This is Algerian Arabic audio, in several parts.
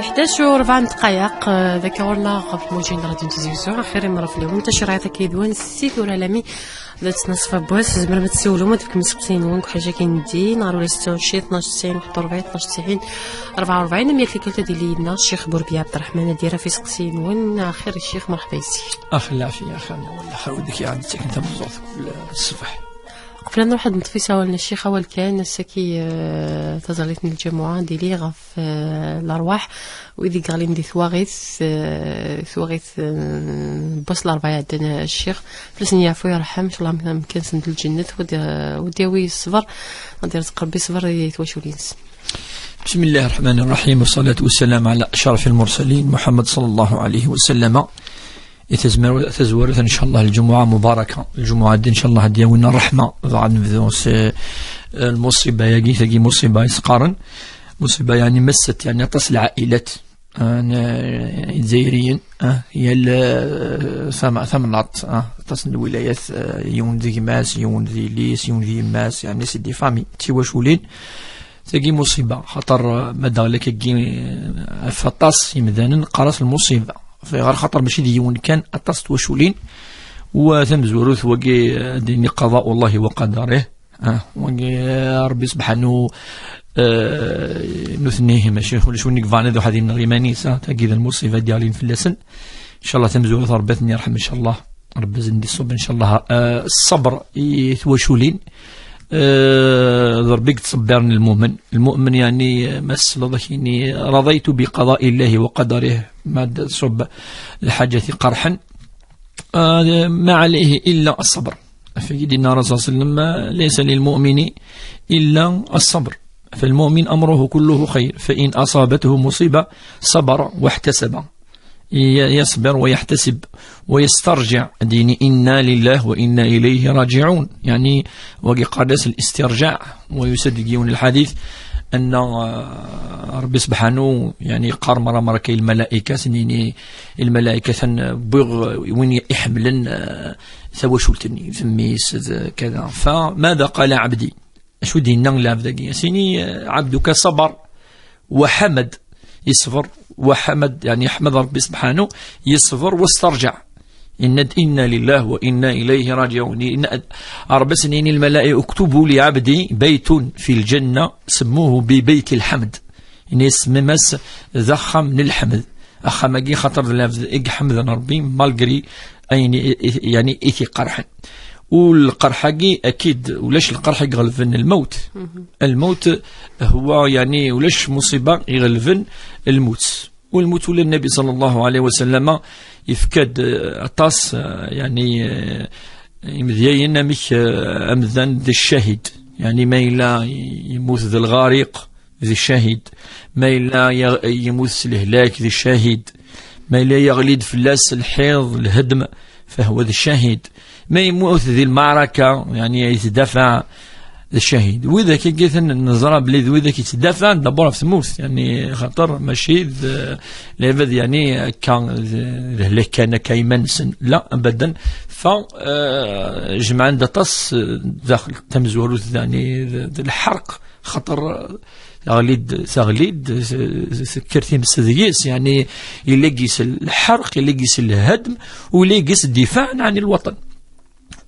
11:04 ذكرنا في موجين راديو تيزي خير مرة في اليوم تشرع كيدوان سيث ولا لامي ذات نصف بواس زمر ما تسولو ما تفك مسقسين وين حاجة كاين دي نهار ولا 26 12 90 41 12 90 44 مية في ديال ليدنا الشيخ بوربيا عبد الرحمن ديرا في سقسين وين خير الشيخ مرحبا يسي. اخ العافية اخي ولا خير ودك يا عندك انت مزوط الصبح. قبل نروح نطفي سوا الشيخ اول كان ساكي تزاليتني الجمعة ديالي غف الأرواح وإذا قالين دي ثواغيث ثواغيث بس الأربعة عندنا الشيخ فلسني يعفو يرحم إن شاء الله مكان سند الجنة وديوي الصبر ندير تقربي صبر يتواشولينس. بسم الله الرحمن الرحيم والصلاة والسلام على أشرف المرسلين محمد صلى الله عليه وسلم. تزورت ان شاء الله الجمعة مباركة، الجمعة دي ان شاء الله ديالنا الرحمة بعد نبداو المصيبة ياكي ثاقي مصيبة يسقارن مصيبة يعني مست يعني تصل العائلات الجزائريين هي ثمنات تصل الولايات يون ذي ماس يون ذي ليس يون ذي ماس يعني c'est des familles تيواشولين ثاقي مصيبة خاطر مدى لك كي فطاس يمدانا قرص المصيبة في غير خطر ماشي ديون كان أطاس توشولين وثم زوروث وقي ديني قضاء الله وقدره وقي ربي سبحانه نثنيه ماشي ولا شو نكفانا ذو هذه الغيمانيسة تاكيد المصيبة ديالين في اللسن إن شاء الله ثم زوروث ربي يرحم إن شاء الله ربي زندي الصبر إن شاء الله الصبر يتوشولين ضربك تصبرني المؤمن المؤمن يعني مس يعني رضيت بقضاء الله وقدره ما صب الحاجة قرحا ما عليه إلا الصبر. فيدنا الرسول صلى الله عليه وسلم ليس للمؤمن إلا الصبر، فالمؤمن أمره كله خير، فإن أصابته مصيبة صبر واحتسب، يصبر ويحتسب ويسترجع ديني إنا لله وإنا إليه راجعون، يعني وقادس الاسترجاع. ويصدقون الحديث أن ربي سبحانه يعني قار مرة مرة كاين الملائكة سنيني الملائكة بغ وين يحملن ثواشولتني ثميس كذا. فماذا قال عبدي؟ شو دينا لا سيني عبدك صبر وحمد، يصبر وحمد يعني يحمد ربي سبحانه، يصبر واسترجع إن إنا لله وإنا إليه راجعون. إن 4 سنين الملائكة اكتبوا لعبدي بيت في الجنة سموه ببيت الحمد، إن اسم مس ذخم للحمد أخمجي خطر حمد ربي مالغري يعني إثي قرحا. والقرحاقي أكيد ولاش القرح يغلفن الموت، الموت هو يعني ولاش مصيبة يغلفن الموت، والموت ولا النبي صلى الله عليه وسلم يفكد أطاس يعني مذيين مش أمذن ذي الشهيد، يعني ما إلا يموت ذي الغارق ذي الشهيد، ما إلا يموت الهلاك ذي الشهيد، ما إلا يغليد فلاس الحيض الهدم فهو ذي الشهيد، ما يموت ذي المعركة يعني يتدافع الشهيد. وإذا كي قلت النظرة بلي وإذا كي تدافع دابور في تموت يعني خاطر ماشي لابد يعني كان الهلاك كان كيمنسن لا أبدا. ف جمع عند طس داخل تمزور يعني الحرق خاطر تغليد تغليد سكرتي مسديس يعني يلاقيس الحرق يلاقيس الهدم ويلاقيس الدفاع عن الوطن.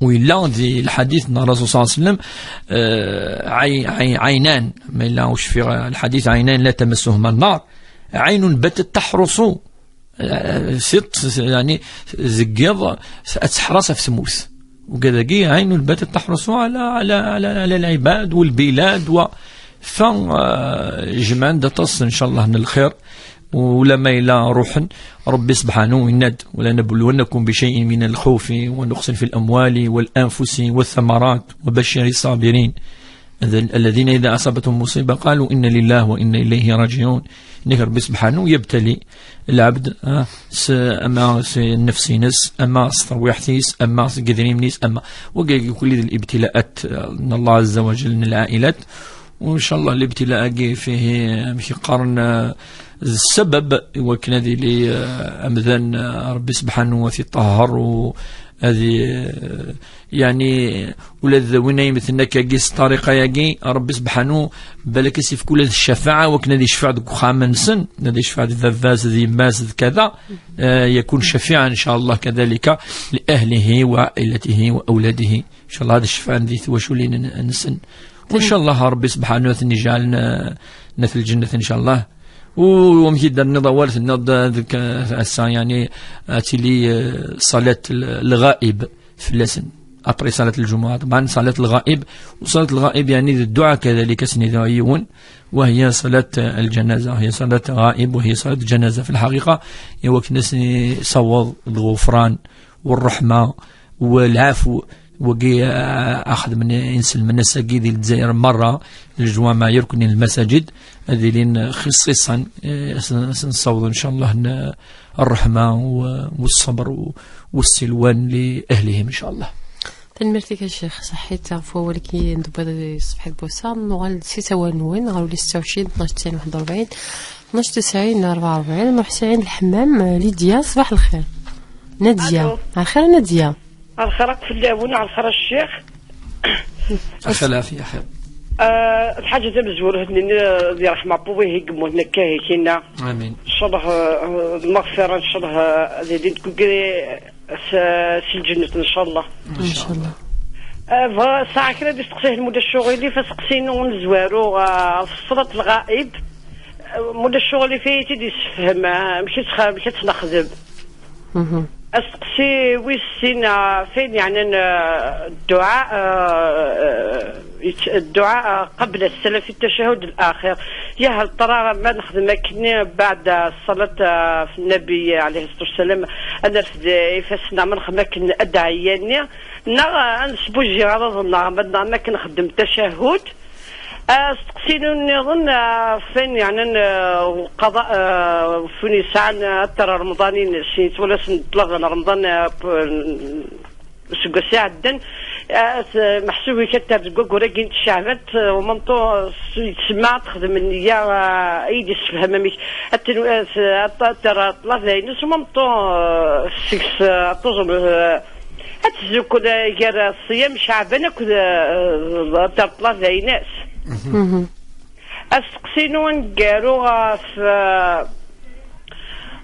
وإلا ذي الحديث أن الرسول صلى الله عليه وسلم عينان ما إلا وش في الحديث عينان لا تمسهما النار، عين باتت تحرس ست يعني زقيض أتحرس في سموس وكذا عين باتت تحرس على على على, على العباد والبلاد و فجمعنا تص إن شاء الله من الخير. ولا ما إلا روح ربي سبحانه يند ولا نبلونكم بشيء من الخوف ونقص في الأموال والأنفس والثمرات وبشر الصابرين الذين إذا أصابتهم مصيبة قالوا إن لله وإنا إليه راجعون. إنك ربي سبحانه يبتلي العبد أما النفس نس أما سترويحتيس أما قدريم أما وكل الابتلاءات من الله عز وجل من العائلات. وإن شاء الله الابتلاء فيه مش قرن السبب وكان هذه لي أمذان ربي سبحانه وفي طهر هذه يعني ولاد وين يمثلنا كاكيس الطريقة ياكي ربي سبحانه بالك سيف كل الشفاعة وكنا ذي شفاعة دوك خامن سن ذي شفاعة ذفاز ذي ماز كذا يكون شفيعا إن شاء الله كذلك لأهله وعائلته وأولاده إن شاء الله. هذا الشفاعة ذي ثوشولين نسن، وإن شاء الله ربي سبحانه يجعلنا في الجنة إن شاء الله. ومشي دار النظام ذيك الساعة يعني تلي صلاة الغائب في اللسن أبري صلاة الجمعة، طبعا صلاة الغائب. وصلاة الغائب يعني الدعاء كذلك سنذايون، وهي صلاة الجنازة، هي صلاة غائب وهي صلاة الجنازة في الحقيقة. يوكنسني صوض الغفران والرحمة والعفو، وقي أخذ من إنسان من الساقي ديال الجزائر مرة الجوامع يركن المساجد هذه لين خصيصا نصوض إن شاء الله الرحمة والصبر والسلوان لأهلهم إن شاء الله. تنمرتك الشيخ صحيت عفوا، ولكن دابا صفحة بوسا نوغال سي وين غاولي 26 12 90 41 12 90 44. نروح سعين الحمام. ليديا صباح الخير. نادية على الخير. نادية على الخير في اللعبون، على الخير الشيخ. الخير العافية خير. الحاجة تمزور هدني رحمة بوي هي قموتنا كاهي كينا. آمين. إن شاء الله المغفرة إن شاء الله هذه تكون في الجنة إن شاء الله. إن شاء الله. ساعة كلا دي سقسيه المدة الشغلي فسقسينو نزوارو في صلاة الغائب مدة الشغلي فيه تيدي يسفهم مشيت نخدم. أسقسي ويسينا فين يعني الدعاء الدعاء قبل السلام في التشهد الآخر. يا هل ترى ما نخدم كني بعد الصلاة في النبي عليه الصلاة والسلام أنا فسنا ما نخدم كن أدعياني نا نسبوجي غرض ما كنخدم التشهد. استقسينو نظن فين يعني قضاء فين ساعة ترى رمضانين سيت ولا سنطلق رمضان سوق ساعة دن محسوب كتر كوكورا كين الشعبات ومنطو يتسمى تخدم النية ايدي تفهم ميك ترى طلع ومنطو سكس طوزم اتزوك الصيام شعبنا كذا ترى طلع ناس. أسقسينو نقالو غاف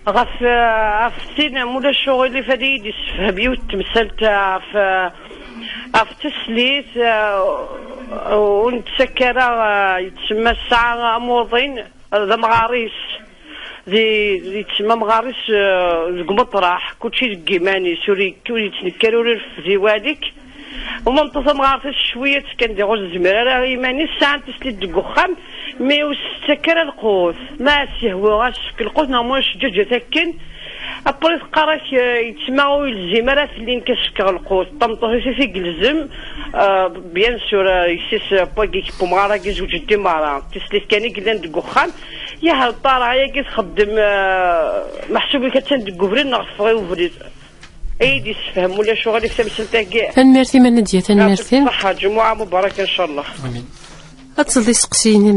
غاف غاف سينا مولا الشغل اللي فادي يسفهم يوت في غاف تسليت ونتسكر يتسمى الساعة موضين ذا مغاريس ذي يتسمى مغاريس ذك مطرح كلشي كيماني سوري كولي تنكرو في والك ومنطقة مغارسة شوية كان دي غوز الزمرة إيماني الساعة تسليت دقوخام مي وستكر القوت ما سيهو غاش القوت نعموش جوج تاكن أبري قراك يتسمعوا الزمرة اللي نكسكر القوت طمطوه في قلزم بيان سور يسيس باقي بومغارا كي زوج ديمارا تسليت كان قلان دقوخام يا هالطارة يا كي تخدم محسوب كتن دقوفرين نغفري وفريد ايدي تفهم ولا شغل تمثل كاع. تنمرتي من نادية تنمرتي. صحة جمعة مباركة إن شاء الله. آمين. أتصل سقسيني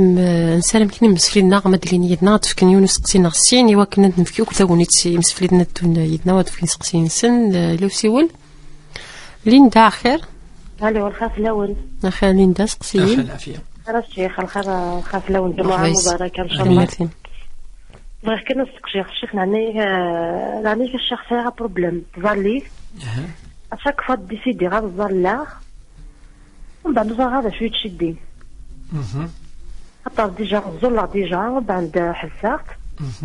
نسالم كني مسفلينا غمد يدنا تفكني يونس سقسينا غسين إوا كنا نفكيو كنت أقولي مسفلينا تون يدنا وتفكني سقسين سن لو سيول ليندا خير. ألو الخير في الأول. الخير ليندا سقسيني. الخير العافية. خير الشيخ الخير الخير في الأول جمعة مباركة إن شاء الله. بغيت كنا نسقسي الشيخ نعني الشيخ فيها problème تظلي à chaque fois décider غير تظل ومن بعد هذا شويه تشدي خاطر déjà تظل déjà ومن بعد حسات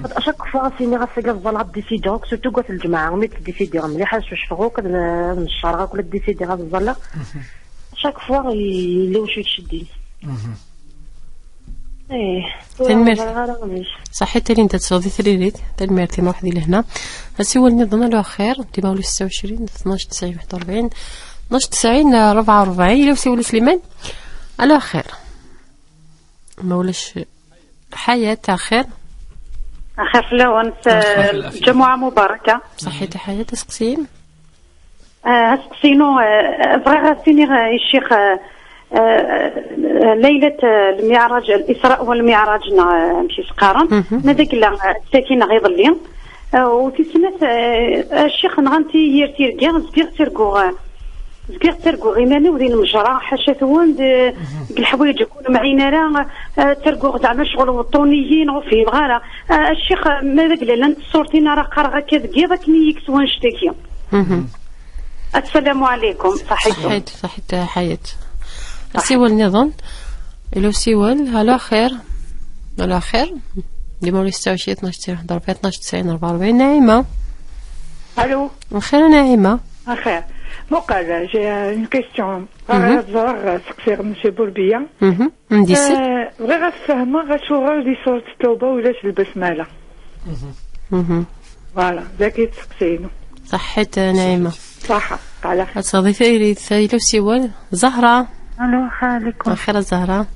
à chaque fois سيني غا سيغا تظل décider surtout قوت الجماعه ملي décider مليحه شوف من الشهر ولا décider غا تظل à chaque fois يلو شويه تشدي. ايه تنمرتي صحيت اللي انت تصدي ثريريت تنمرتي ما وحدي لهنا هسي النظام له خير ديما ولي 26 12 90 41 12 90 44 إلا سي سليمان على خير ما ولاش حياة خير خير فلاون جمعة مباركة صحيت حياة تسقسين سقسينو بغا غاسيني الشيخ ليلة المعراج الإسراء والمعراج مشي سقارن ماذاك لا الساكنة غير ظلي وتسنات الشيخ نغنتي يرتيركا زكيغ ترقو غيماني ودين المجرى حاشا ثوان الحوايج يكونوا معينا راه ترقو زعما شغل وطونيين وفي غارة الشيخ ماذا قال لنا صورتينا راه قرا كذا كني يكسوان شتاكي. السلام عليكم. صحيت صحيت حياة. سيوال نظن إلو سيوال هلا خير هلا خير ديما 26 12 41 12 90 44. نعيمة. الو خير نعيمة. خير مقالة. j'ai une question غير سقسي مسيو بوربيا. نديسي بغي غتفهمها غتشوغ دي صورة التوبة ولاش البسملة. voilà ذاك تسقسينو. صحيت نعيمة. صح على خير. صديقتي إلو سيوال زهرة. الو عليكم. خير زهرة.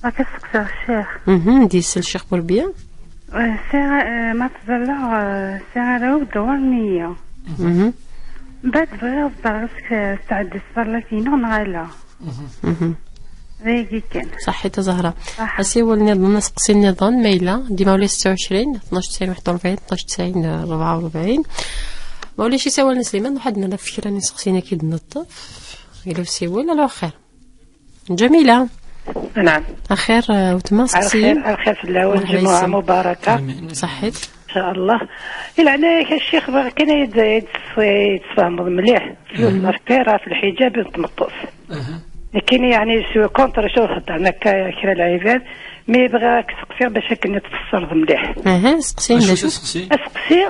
راك تسقسي الشيخ. نديس الشيخ بوربيا. ساعة ما تظلع ساعة راهو دوار نية. بعد بغيت ضرسك تعدي الصلاة نغالا. ذاكي كان. صحيت زهرة. سيول نظن سقسي النظام ميلا ديما ولا 26 12 90 41 12 90 44. ما ولا شي سوال سليمان واحد من فكرة نسقسينا كي نطف إلو سيول على خير. جميلة. نعم. أخير وتما سقسي. على خير في الله والجمعة مباركة. صحيت. إن شاء الله. إلا الشيخ كان يتفهم مليح في الأفكار في الحجاب نتمطوس. لكن يعني suis contre شو خدعنا كرا العباد mais بغاك تسقسي باش كنا تفسر مليح. سقسي سقسي. سقسي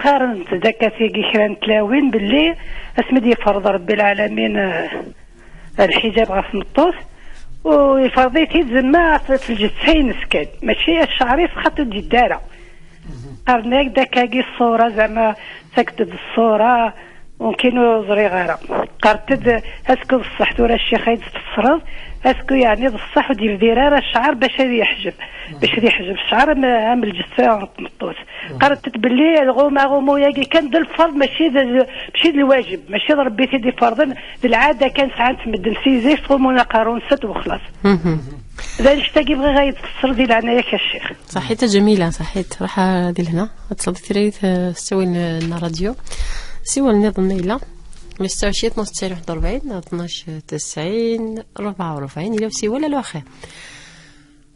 قارنت ذاك في كرا تلاوين باللي اسمد يفرض ربي العالمين الحجاب غاف مطوس ويفرضيتي زعما في الجثين سكان ماشي الشعري في خط الجداره. قرناك داك الصورة زعما سكتت الصورة وكاينو زريغاره قرتد est-ce que بصح تورا الشيخ يتفسرض est-ce que يعني بصح ودير ديراره الشعر باش يحجب باش يحجب الشعر ام الجثة مطوس. قرتت باللي الغوما غومو ياكي كان ذا الفرض ماشي ماشي الواجب ماشي ربي تيدي فرضا العادة كان ساعات تمد سيزي غومونا قارون ست وخلاص. ذا الشتا بغي غيتفسر ديال عناياك الشيخ. صحيت جميلة صحيت راح ديال هنا تصدق تريد تسوي لنا راديو سوى النظام ميلا 26 12 41 12 90 44 إلا سوى لا خير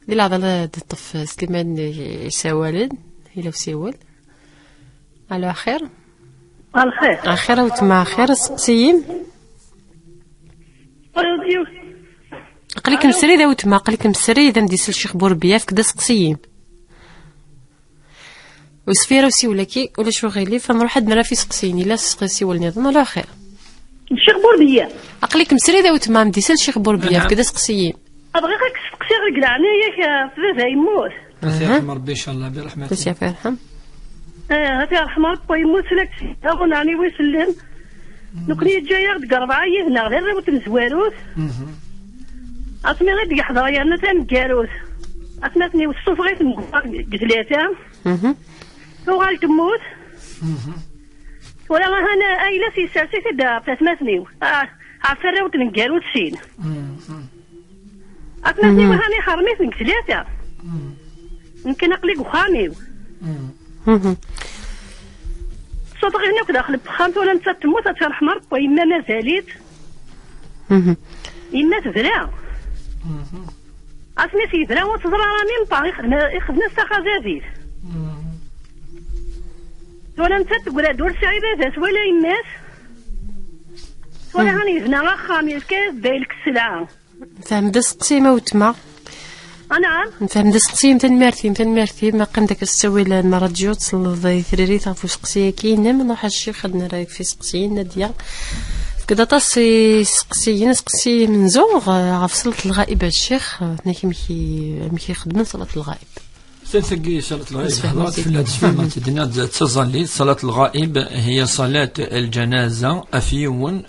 ديال العضلة الطف سليمان يسوالد إلا سوى على خير على خير على خير وتما خير سقسيم قليك مسريدة وتما قليك مسريدة نديس الشيخ بوربيا في كدا سقسيم وسفيرة وسيولاكي ولا شو غيلي فنروح عندنا في سقسيني لا سقسي ولا نظام ولا خير. الشيخ بوربيا عقلك مسريدة وتما مديس الشيخ بوربيا في كدا سقسيين. أبغي غير سقسي غير قلعني ياك بابا يموت. يرحم ربي إن شاء الله برحمته. يا يرحم. يرحم ربي يموت لك يعني ويسلم. نكني جاية غد قربعة هنا غير روت مزواروت. أسمي غير يحضر يعني تنكاروت. أسمتني والصوف غير ثلاثة. وغال تموت. ولا انا ايلا سي ساسي تدا تسماتني عفرا وتنقالو تسين. أسمتني وهاني حرميت من ثلاثة. يمكن أقلق وخامي. صوت غير هنا داخل بخامت ولا نتا تموت ترحم ربي إما مازاليت. إما تذرا. أسمي سيذرا وتزرا راني مطا يخدم الساخة زازيت. ولا انت تقول دور سعيدة ولا الناس ولا هاني هنا خامي كاس دايلك السلعة. نفهم دسقسي ما وتما. نعم. نفهم دسقسي تنمرتي ما قندك تسوي لنا راديو تصل ثريري تعرفوا سقسي كاين نروح الشيخ خدنا رايك في سقسي نادية. كدا طاسي سقسي نسقسي من زوغ غف صلاة الغائب الشيخ كي مكي خدم صلاة الغائب. تنسقي صلاة الغائب هضرت في التفهمت الدنيا تصلي صلاة الغائب هي صلاة الجنازة أفيون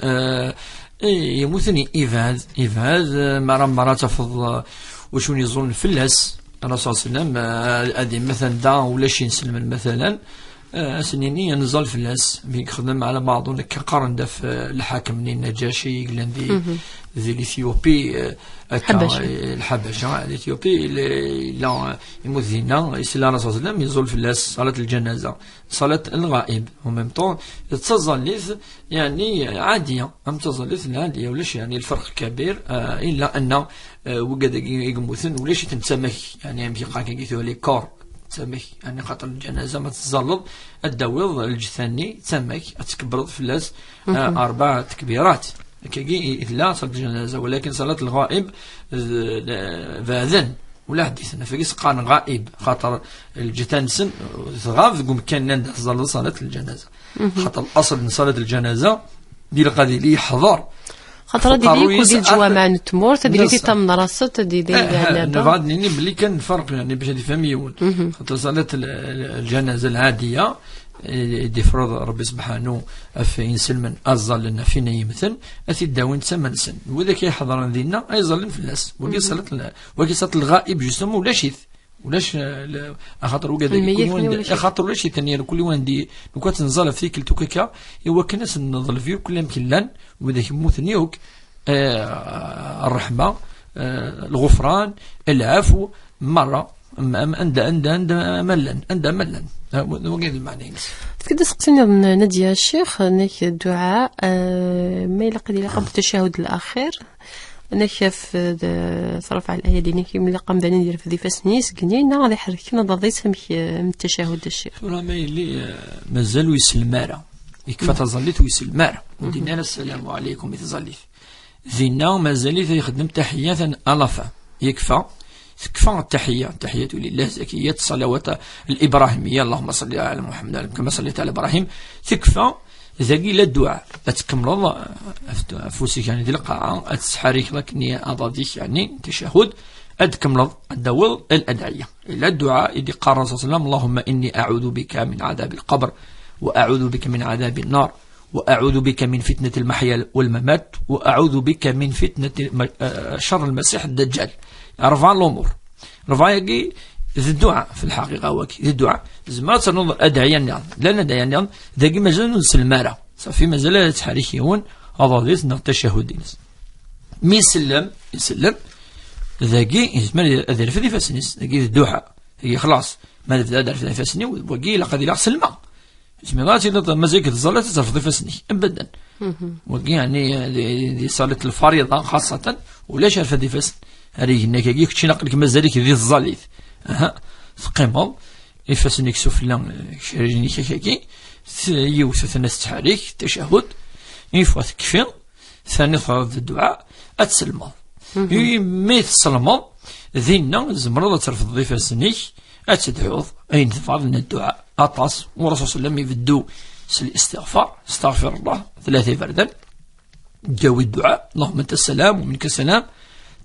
يموتني إيفاد إيفاد مرة مرة تفض وشون يظن فلس الرسول صلى الله عليه وسلم هذه مثلا دا ولا شي نسلم مثلا سنيني نزل فلس بيخدم على بعض كقرن دف الحاكم النجاشي قلن ذي l'Éthiopie الحبشة الإثيوبي لا يموت ذينا يسلا رسول الله وسلم يزول في صلاة الجنازة صلاة الغائب و même temps تظليث يعني عادية أم تظليث العادية ولاش يعني الفرق كبير إلا أن وقد يموتن ولاش تنتسمك يعني يمشي قاك les corps تسمك يعني خاطر الجنازة ما تزلط الدويض الجثاني تسمك تكبرض فلاس 4 تكبيرات كي لا صلاة الجنازة ولكن صلاة الغائب باذن ولا حديثنا فقيس قان غائب خاطر الجثان سن غاف تقوم كان عند صلاة الجنازة خاطر الأصل من صلاة الجنازة دي القضية اللي يحضر خاطر دي لي كل الجوامع نتمور تدي لي تم راسه تدي لي نبعد نيني بلي كان فرق يعني باش يفهم يون خاطر صلاة الجنازة العادية دي فرض ربي سبحانه في إنسان أزال لنا فينا يمثل أثي الداوين تسمى سن وإذا كي حضر دينا أيظل في الناس وكي صلاة وكي صلاة الغائب جسمه ولا شيث ولاش خاطر وكذا خاطر ولا شي ثاني كل وين دي لو كان تنزل في كل توكا إوا كناس نظل فيه كل يمكن لن وإذا يموت نيوك الرحمة الغفران العفو مرة عند عند عند ملن عند ملن وقيل المعنى. كده سقسيني نادية الشيخ انك الدعاء ما يلقى ديال قبل التشهد الاخير انك في رفع الايادي انك ملي قام داني ندير في فاسنيس قنينا غادي يحركنا ضضيت من التشهد الشيخ. راه ما اللي مازالوا يسلم يكفى تظليت ويسلم ودينا السلام عليكم يتظليت زينا مازال يخدم تحية الافا يكفى تكفى التحية التحية لله زكية الصلوات الإبراهيمية اللهم صل على محمد كما صليت على إبراهيم تكفى زكي لا الدعاء تكمل فوسك يعني ديال القاعة تسحريك لكني أضاديك يعني تشهد أتكمل الدول الأدعية إلى الدعاء اللي قال الرسول صلى الله عليه وسلم اللهم إني أعوذ بك من عذاب القبر وأعوذ بك من عذاب النار وأعوذ بك من فتنة المحيا والممات وأعوذ بك من فتنة شر المسيح الدجال. رفع الأمور رفع يجي الدعاء في الحقيقة وكي الدعاء زعما تنوض أدعية النظام لا ندعي النظام ذاك مازال نسلم صافي مازال تحريكيون هذا ديس التشهد دينس مي يسلم يسلم ذاكي يزمر هذا في فاسنيس ذاكي الدعاء هي خلاص ما بدا في فاسني وكي لقد لا سلمة اسمي لا مازال كتظل ترفض فاسني ابدا وكي يعني دي صلاة الفريضة خاصة ولا شرف دي فاسن هذه هناك كي كنتي نقلك مازالك ذي الزاليث اها تقيمهم يفاسنيك سفلى شريني كاكي يوث الناس تحريك التشهد يفوا تكفي ثاني فرض الدعاء اتسلمض مي تسلمض ذينا زمرض ترفض فاسنيك اتدعوض اين تفعل الدعاء اطاس والرسول صلى الله عليه وسلم يبدو الاستغفار استغفر الله 3 فردا جاوي الدعاء اللهم انت السلام ومنك السلام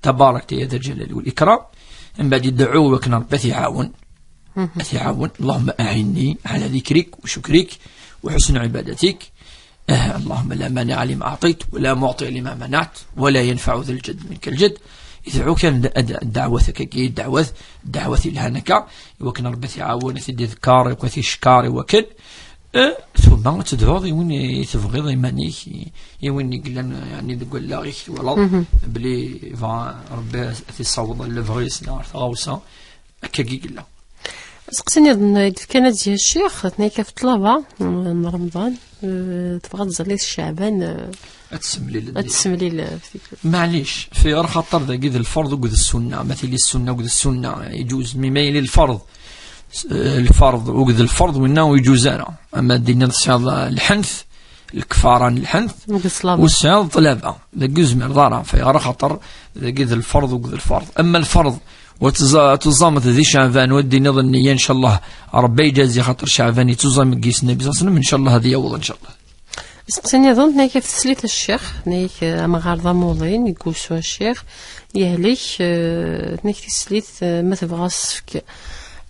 تبارك يا ذا الجلال والإكرام. من بعد يدعو وكنا ربي يعاون يعاون اللهم أعني على ذكرك وشكرك وحسن عبادتك اللهم لا مانع لما أعطيت ولا معطي لما منعت ولا ينفع ذا الجد منك الجد. يدعو كان الدعوة كي الدعوة الدعوة لهنك وكنا ربي يعاون ثدي ذكار وكثي شكار وكل ثم تدعو وين تبغي إيمانيك وين يقول يعني تقول لا غير ولا بلي ربي تصوض الفغيس لا غوصة كي قال لا. سقسيني كانت ديال الشيخ تنيكا في الطلبة من رمضان تبغى تزلي الشعبان تسملي معليش في خاطر ذا قد الفرض وقد السنة مثل السنة وقد السنة يجوز مما يلي الفرض الفرض وقد الفرض وإنه يجوز أنا أما دينا الحنث الكفاران الحنث والسعاد طلبة ذا جزء من ضارة في خطر ذا قد الفرض وقد الفرض. أما الفرض وتزامت ذي شعبان ودي نظني إن شاء الله ربي يجازي خاطر شعبان يتزام قيس النبي صلى الله عليه وسلم إن شاء الله هذه يوض إن شاء الله. سقسيني ظن نايك في تسليت الشيخ نايك مغارضة موضين يقوسوا الشيخ يهلك نايك تسليت ما تبغى السفك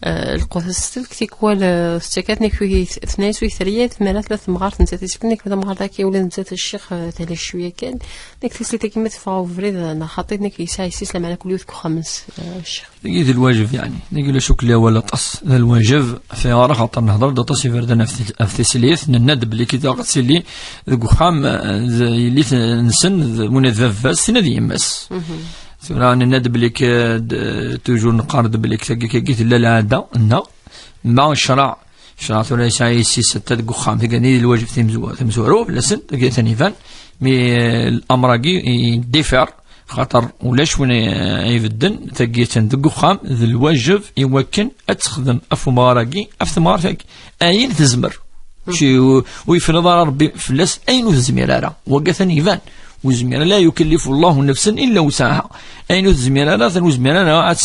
القوس تيكوال ستكات نك فيه اثنين سوي ثريات مالا ثلاث مغارت نتا تيسكنك بدا مغارتا كي ولا نتا الشيخ تاع شوية كان ديك تيسلي كيما تفاو فريد انا خاطيت نك يساعي سيسلم على كل يوم خمس الشيخ. ذا الواجب يعني نقول شكل ولا طس ذا الواجب في غار خاطر نهضر دا طس يفردنا في تسليث نند بلي كي تاقت سلي ذو خام اللي نسن من ذفاس سنة يمس ثورة نند بلي توجور نقارد بلي كي لا العادة نا ما شرع ثورة يسعي سي ستة ذو خام ثقاني الواجب ثمزورو لسن ثاني فان مي الأمر كي ديفر خاطر ولاش وين يبدن ثقيتن ذو خام ذا الواجب يوكن اتخدم اف مغاراكي اف ثمارتك اين تزمر شي ويفرض ربي فلاس اين تزمير راه وقثن يفان وزمير لا يكلف الله نفسا الا وسعها اين تزمير راه ثن راه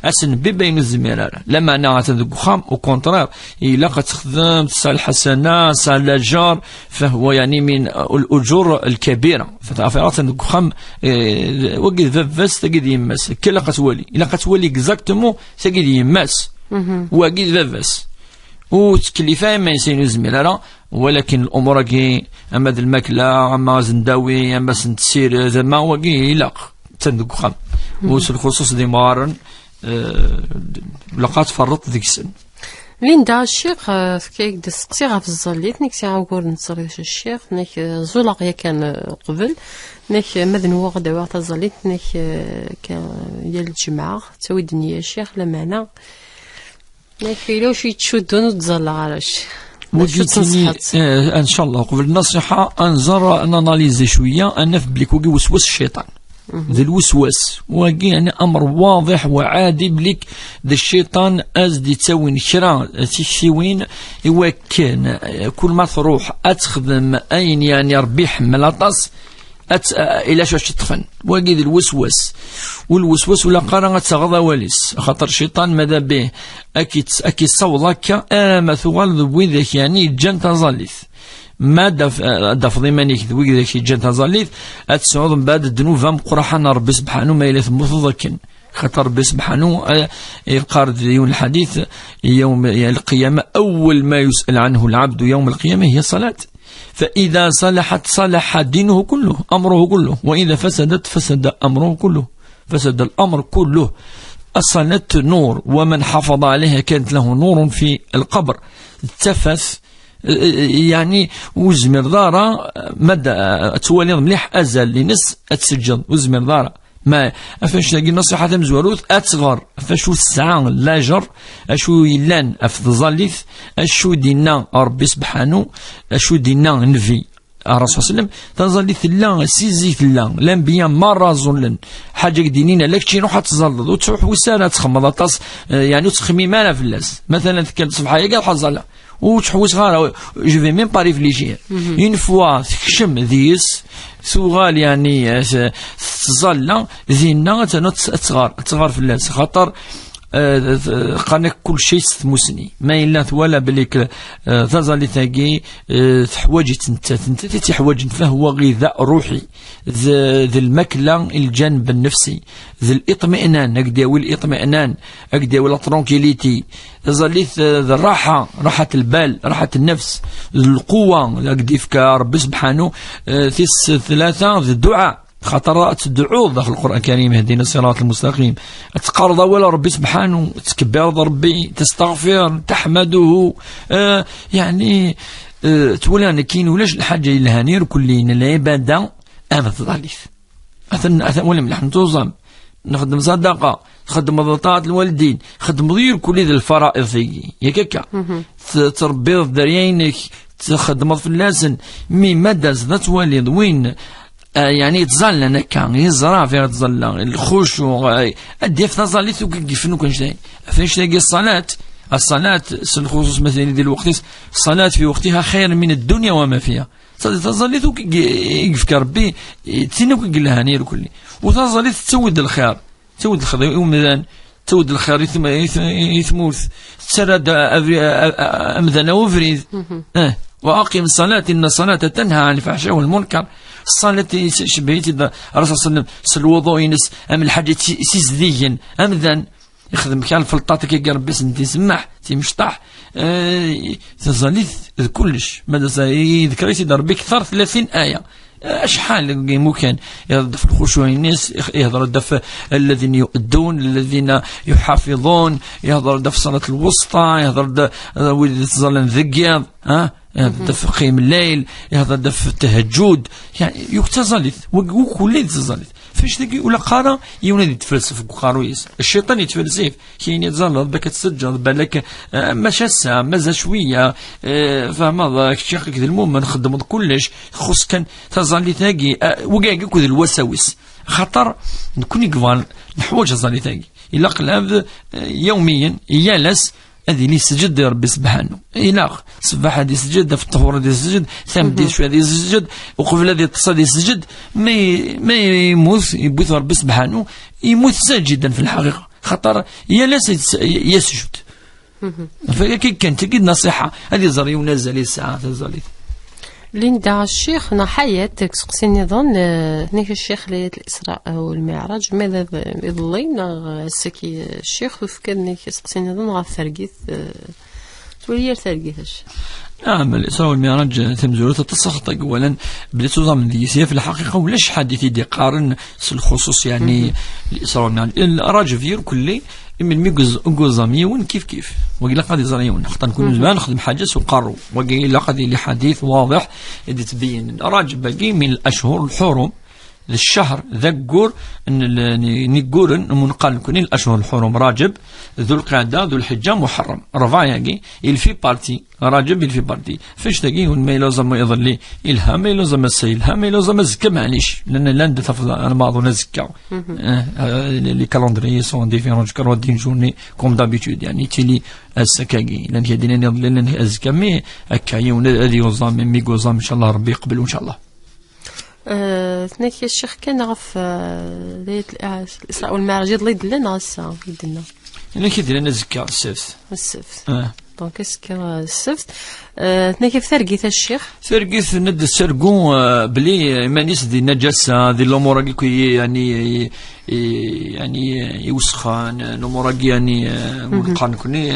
اسن بين الزمير لا معنى ذو خام او كونترير الا تخدم تسعى الحسنة تسعى الجار فهو يعني من الاجور الكبيرة فتعرف ذو خام وقد فاس تقد يمس كلا قتولي الا قتولي اكزاكتومون تقد يمس وقد فاس وتكلفة ما يسين زميل راه ولكن الامور كي اما ذا الماكلة اما زنداوي اما سنتسير زعما هو كي يلاق تندق خام وبالخصوص دي مارن لقات فرط ديك السن. ليندا الشيخ فكيك دسقسي غاف الزليت نك ساعة وكور نتصريش الشيخ نك زولاق يا كان قبل نك مذن هو غدا وقت الزليت نك كان يا الجمعة تسوي الدنيا الشيخ لا معنى نك إلا وشي تشدون وتزلع علاش وجدتني ان شاء الله قبل النصيحة انزر ناناليزي شوية انا في بليك وقي وسوس الشيطان ذا الوسواس وقي يعني امر واضح وعادي بليك ذا الشيطان ازدي تسوين شرا تشوين وكان كل ما تروح اتخدم اين يعني ربي حمل طاس الى شاش تطفن وقي ذا الوسواس والوسواس ولا قرا تغضى واليس خاطر الشيطان ماذا به اكي صوضك اما ثوال ذوي ذاك يعني جن تظليث ما دف ضمانيك ذوي ذاك جن تظليث اتسعود من بعد الذنوب مقرحا ربي سبحانه ما الى ثموت خاطر ربي سبحانه يقارد يوم الحديث يوم القيامة أول ما يسأل عنه العبد يوم القيامة هي الصلاة. فإذا صلحت صلح دينه كله أمره كله، وإذا فسدت فسد أمره كله، فسد الأمر كله. الصلاة نور، ومن حافظ عليها كانت له نور في القبر. تفث يعني وزمر دارا مدى تولي مليح أزل لنس أتسجل وزمر دارا ما أفاش تلاقي النصيحة تمزوروث أتصغر أفاشو الساعة لاجر أشو يلان أفضليث أشو دينا ربي سبحانه أشو دينا نفي الرسول صلى الله عليه وسلم تنظليث لا سيزيث لا الأنبياء مرة زلن حاجة دينينا لك شي روح تزلض وتروح وسالة تخمض تص يعني تخمي مالا في اللاس مثلا تكلم صبحة قال حزلا وتحوس غير je vais même pas réfléchir une fois تكشم ديس سوغال يعني تزلى زينا تصغر في اللاس خاطر قالك كل شيء ستموسني ما إلا ثوالا بليك تزالي تاقي تحواج انت تحواج فهو غذاء روحي ذي المكلة الجانب النفسي ذي الإطمئنان أكداوي الإطمئنان أكداوي la tranquillité تزالي ذي الراحة راحة البال راحة النفس القوة أكدي فك ربي سبحانه ثس ثلاثة ذي الدعاء خاطر تدعو داخل القرآن الكريم اهدنا الصراط المستقيم تقرض ولا ربي سبحانه تكبر ربي تستغفر تحمده يعني تولى كاين ولاش الحاجة اللي هانير كلين العبادة أما تضاليف أثن ولا ملح نتوزم نخدم صدقة نخدم طاعة الوالدين خدم غير كل ذي الفرائض ذي ياك تربي دريينك تخدم في اللازم مي مدى زدت والد وين يعني تظل نكا يزرع فيها تظل الخشوع ادي في تظليت وكيف كان فاش تلاقي الصلاة الصلاة الخصوص مثلا ديال الوقت الصلاة في وقتها خير من الدنيا وما فيها تظليت يفك ربي تينو كيقول نير كل وتظليت تسود الخير تسود الخير يوم تسود الخير يثموث تسرد امذن وفريد واقم الصلاة ان الصلاة تنهى عن الفحشاء والمنكر الصلاة شبهيت الرسول صلى الله عليه وسلم الوضوء ينس أم الحاجة سيزديا أم ذن يخدم كان الفلطات كي ربي سنتي سمح تيمشطح تزاليت كلش ماذا يذكر سيدي ربي اكثر 30 آية. اشحال ممكن يهضر في الخشوع الناس، يهضر في الذين يؤدون، الذين يحافظون، يهضر في الصلاة الوسطى، يهضر تزال ذقيض، ها يهضر في قيام الليل، يهضر في التهجد، يعني يكتزاليت وكل تزاليت. فاش تلقي ولا قارا يولي يتفلسف قارويس الشيطان يتفلسف كاين يتزلط باك تسجل بالك ماشي الساعة مازال شوية فاهم الشيخ كذا المهم نخدم كلش خص كان تزالي تاقي وكاع كذا الوساوس خاطر نكون يقفال نحوج تزالي تاقي إلا قلاب يوميا يالس هذه اللي سجد ربي سبحانه إلا صباح هذه سجد في الطهور هذه سجد ثم شوية هذه سجد وقبل هذه اتصال سجد ما يموت يبوث ربي سبحانه يموت ساجدا في الحقيقة خطر يا يسجد. فكي كانت تجد نصيحة هذه زري ونزل الساعة تزالي ليندا الشيخ نا حياتك سقسي نظن هناك الشيخ ليلة الإسراء والمعراج ماذا يضلينا السكي الشيخ وفكرني سقسي نظن غا ثرقيت تولي ثرقيتش. نعم الإسراء والمعراج تمزورة تتسخط أولا بديت من ديسية في الحقيقة ولاش حديث يدي قارن الخصوص يعني الإسراء والمعراج الراجل فير كلي من ميغوزاميون كيف كيف وقيلا قادي زريون خاطر نكون زمان نخدم حاجة وقروا وقيلا قادي لحديث واضح اللي تبين راجل باقي من الاشهر الحرم الشهر ذكور نيقورن منقال نكون الاشهر الحرم راجب ذو القعدة ذو الحجة محرم ربع ياكي il fait partie راجب il fait partie فاش تاكي ما يلزم يظل الها ما يلزم السيلها ما يلزم الزكا معليش لان لان تفضل انا ما اظن الزكا les calendriers sont différents je crois d'une journée comme d'habitude يعني تيلي السكاكي لان كيدينا لان الزكا mais هكا هذه يوزام ميغوزام ان شاء الله ربي يقبل ان شاء الله. ثناك الشيخ كان غف ليلة الإسراء والمعراج يضل يدلنا الساعة يدلنا يعني كيدير لنا زكا السبت السبت donc est-ce que السبت ثناك في ثرقيت الشيخ ثرقيت ند السرقو بلي مانيس دي نجاسة دي الأمور كي يعني يعني يوسخان الأمور يعني ونقان كوني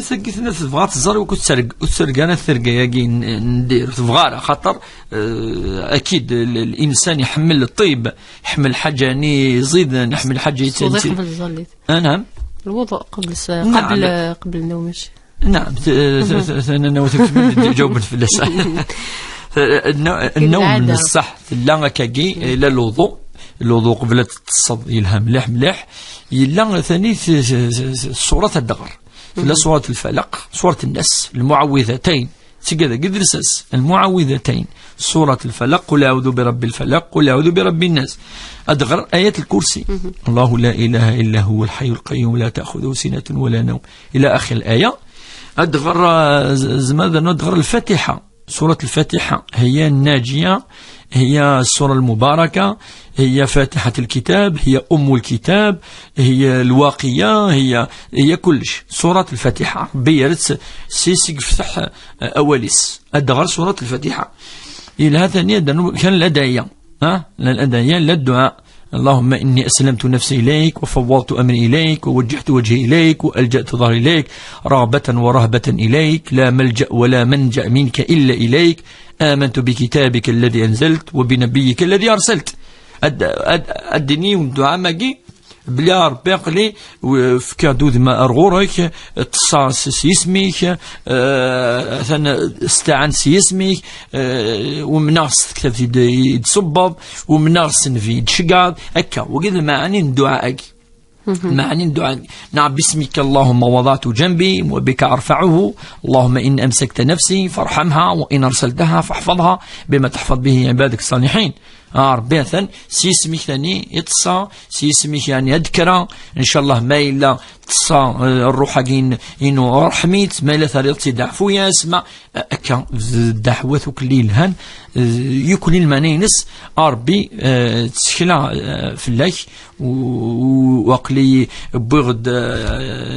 ثقيت الناس تبغى تزر وكتسرق وتسرق انا الثرقه ياكي ندير تبغى خاطر اكيد الانسان يحمل الطيب يحمل حاجة يعني يزيد يحمل حاجة قبل نعم الوضوء قبل قبل قبل النوم. نعم انا جاوبت في النوم الصح لا كاكي لا الوضوء الوضوء قبل تصد يلها مليح مليح يلا ثاني صورة الدغر لا سورة الفلق سورة الناس المعوذتين تيكذا قدرسس المعوذتين سورة الفلق قل أعوذ برب الفلق قل أعوذ برب الناس أدغر آية الكرسي الله لا إله إلا هو الحي القيوم لا تأخذه سنة ولا نوم إلى آخر الآية. أدغر زمان أدغر الفاتحة سورة الفاتحة هي الناجية هي السورة المباركة هي فاتحة الكتاب هي أم الكتاب هي الواقية هي كلش سورة الفاتحة بيرت سيسي فتح أوليس أدغر سورة الفاتحة. إلى ثانية كان الأدعية ها لا الأدعية لا الدعاء اللهم إني أسلمت نفسي إليك وفوضت أمري إليك ووجهت وجهي إليك وألجأت ظهري إليك رغبة ورهبة إليك لا ملجأ ولا منجأ منك إلا إليك آمنت بكتابك الذي أنزلت وبنبيك الذي أرسلت. أدني والدعاء ماكي بلا ربي قلي فكا دود ما أرغورك اتصال سيسميك استعان سيسميك ومناغس كتاب يتصبب ومناغس نفي يتشقاد هكا وقد المعاني الدعاء معني الدعاء. نعم باسمك اللهم وضعت جنبي وبك أرفعه اللهم إن أمسكت نفسي فارحمها وإن أرسلتها فاحفظها بما تحفظ به عبادك الصالحين. ربي ثان سيسميك ثاني يتصا سيسميك يعني أذكرا إن شاء الله ما إلا تصا الروح كين إنه رحميت ما إلا ثريت دعفو يا اسمع أكا الدعوة كل الهن يكون المانينس ربي تسكلا فلاك وقلي بغد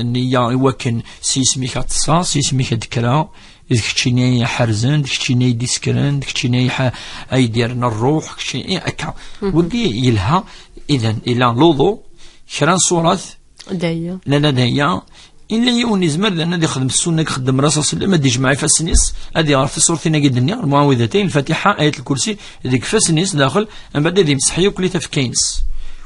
نية وكن سيسميك تصا سيسميك أذكرا كتشيني حرزن كتشيني ديسكرن كتشيني ايديرنا الروح كتشيني هكا ودي يلها. اذا الى لوضو شران صورات دايا لا لا دايا إلا يون يزمر لأن يخدم السنة يخدم راسه صلى ما ديج معي فاسنيس هذه عرفت سورة ناقي الدنيا المعوذتين الفاتحة آية الكرسي ديك فاسنيس داخل من بعد دي مسحية وكلي تفكينس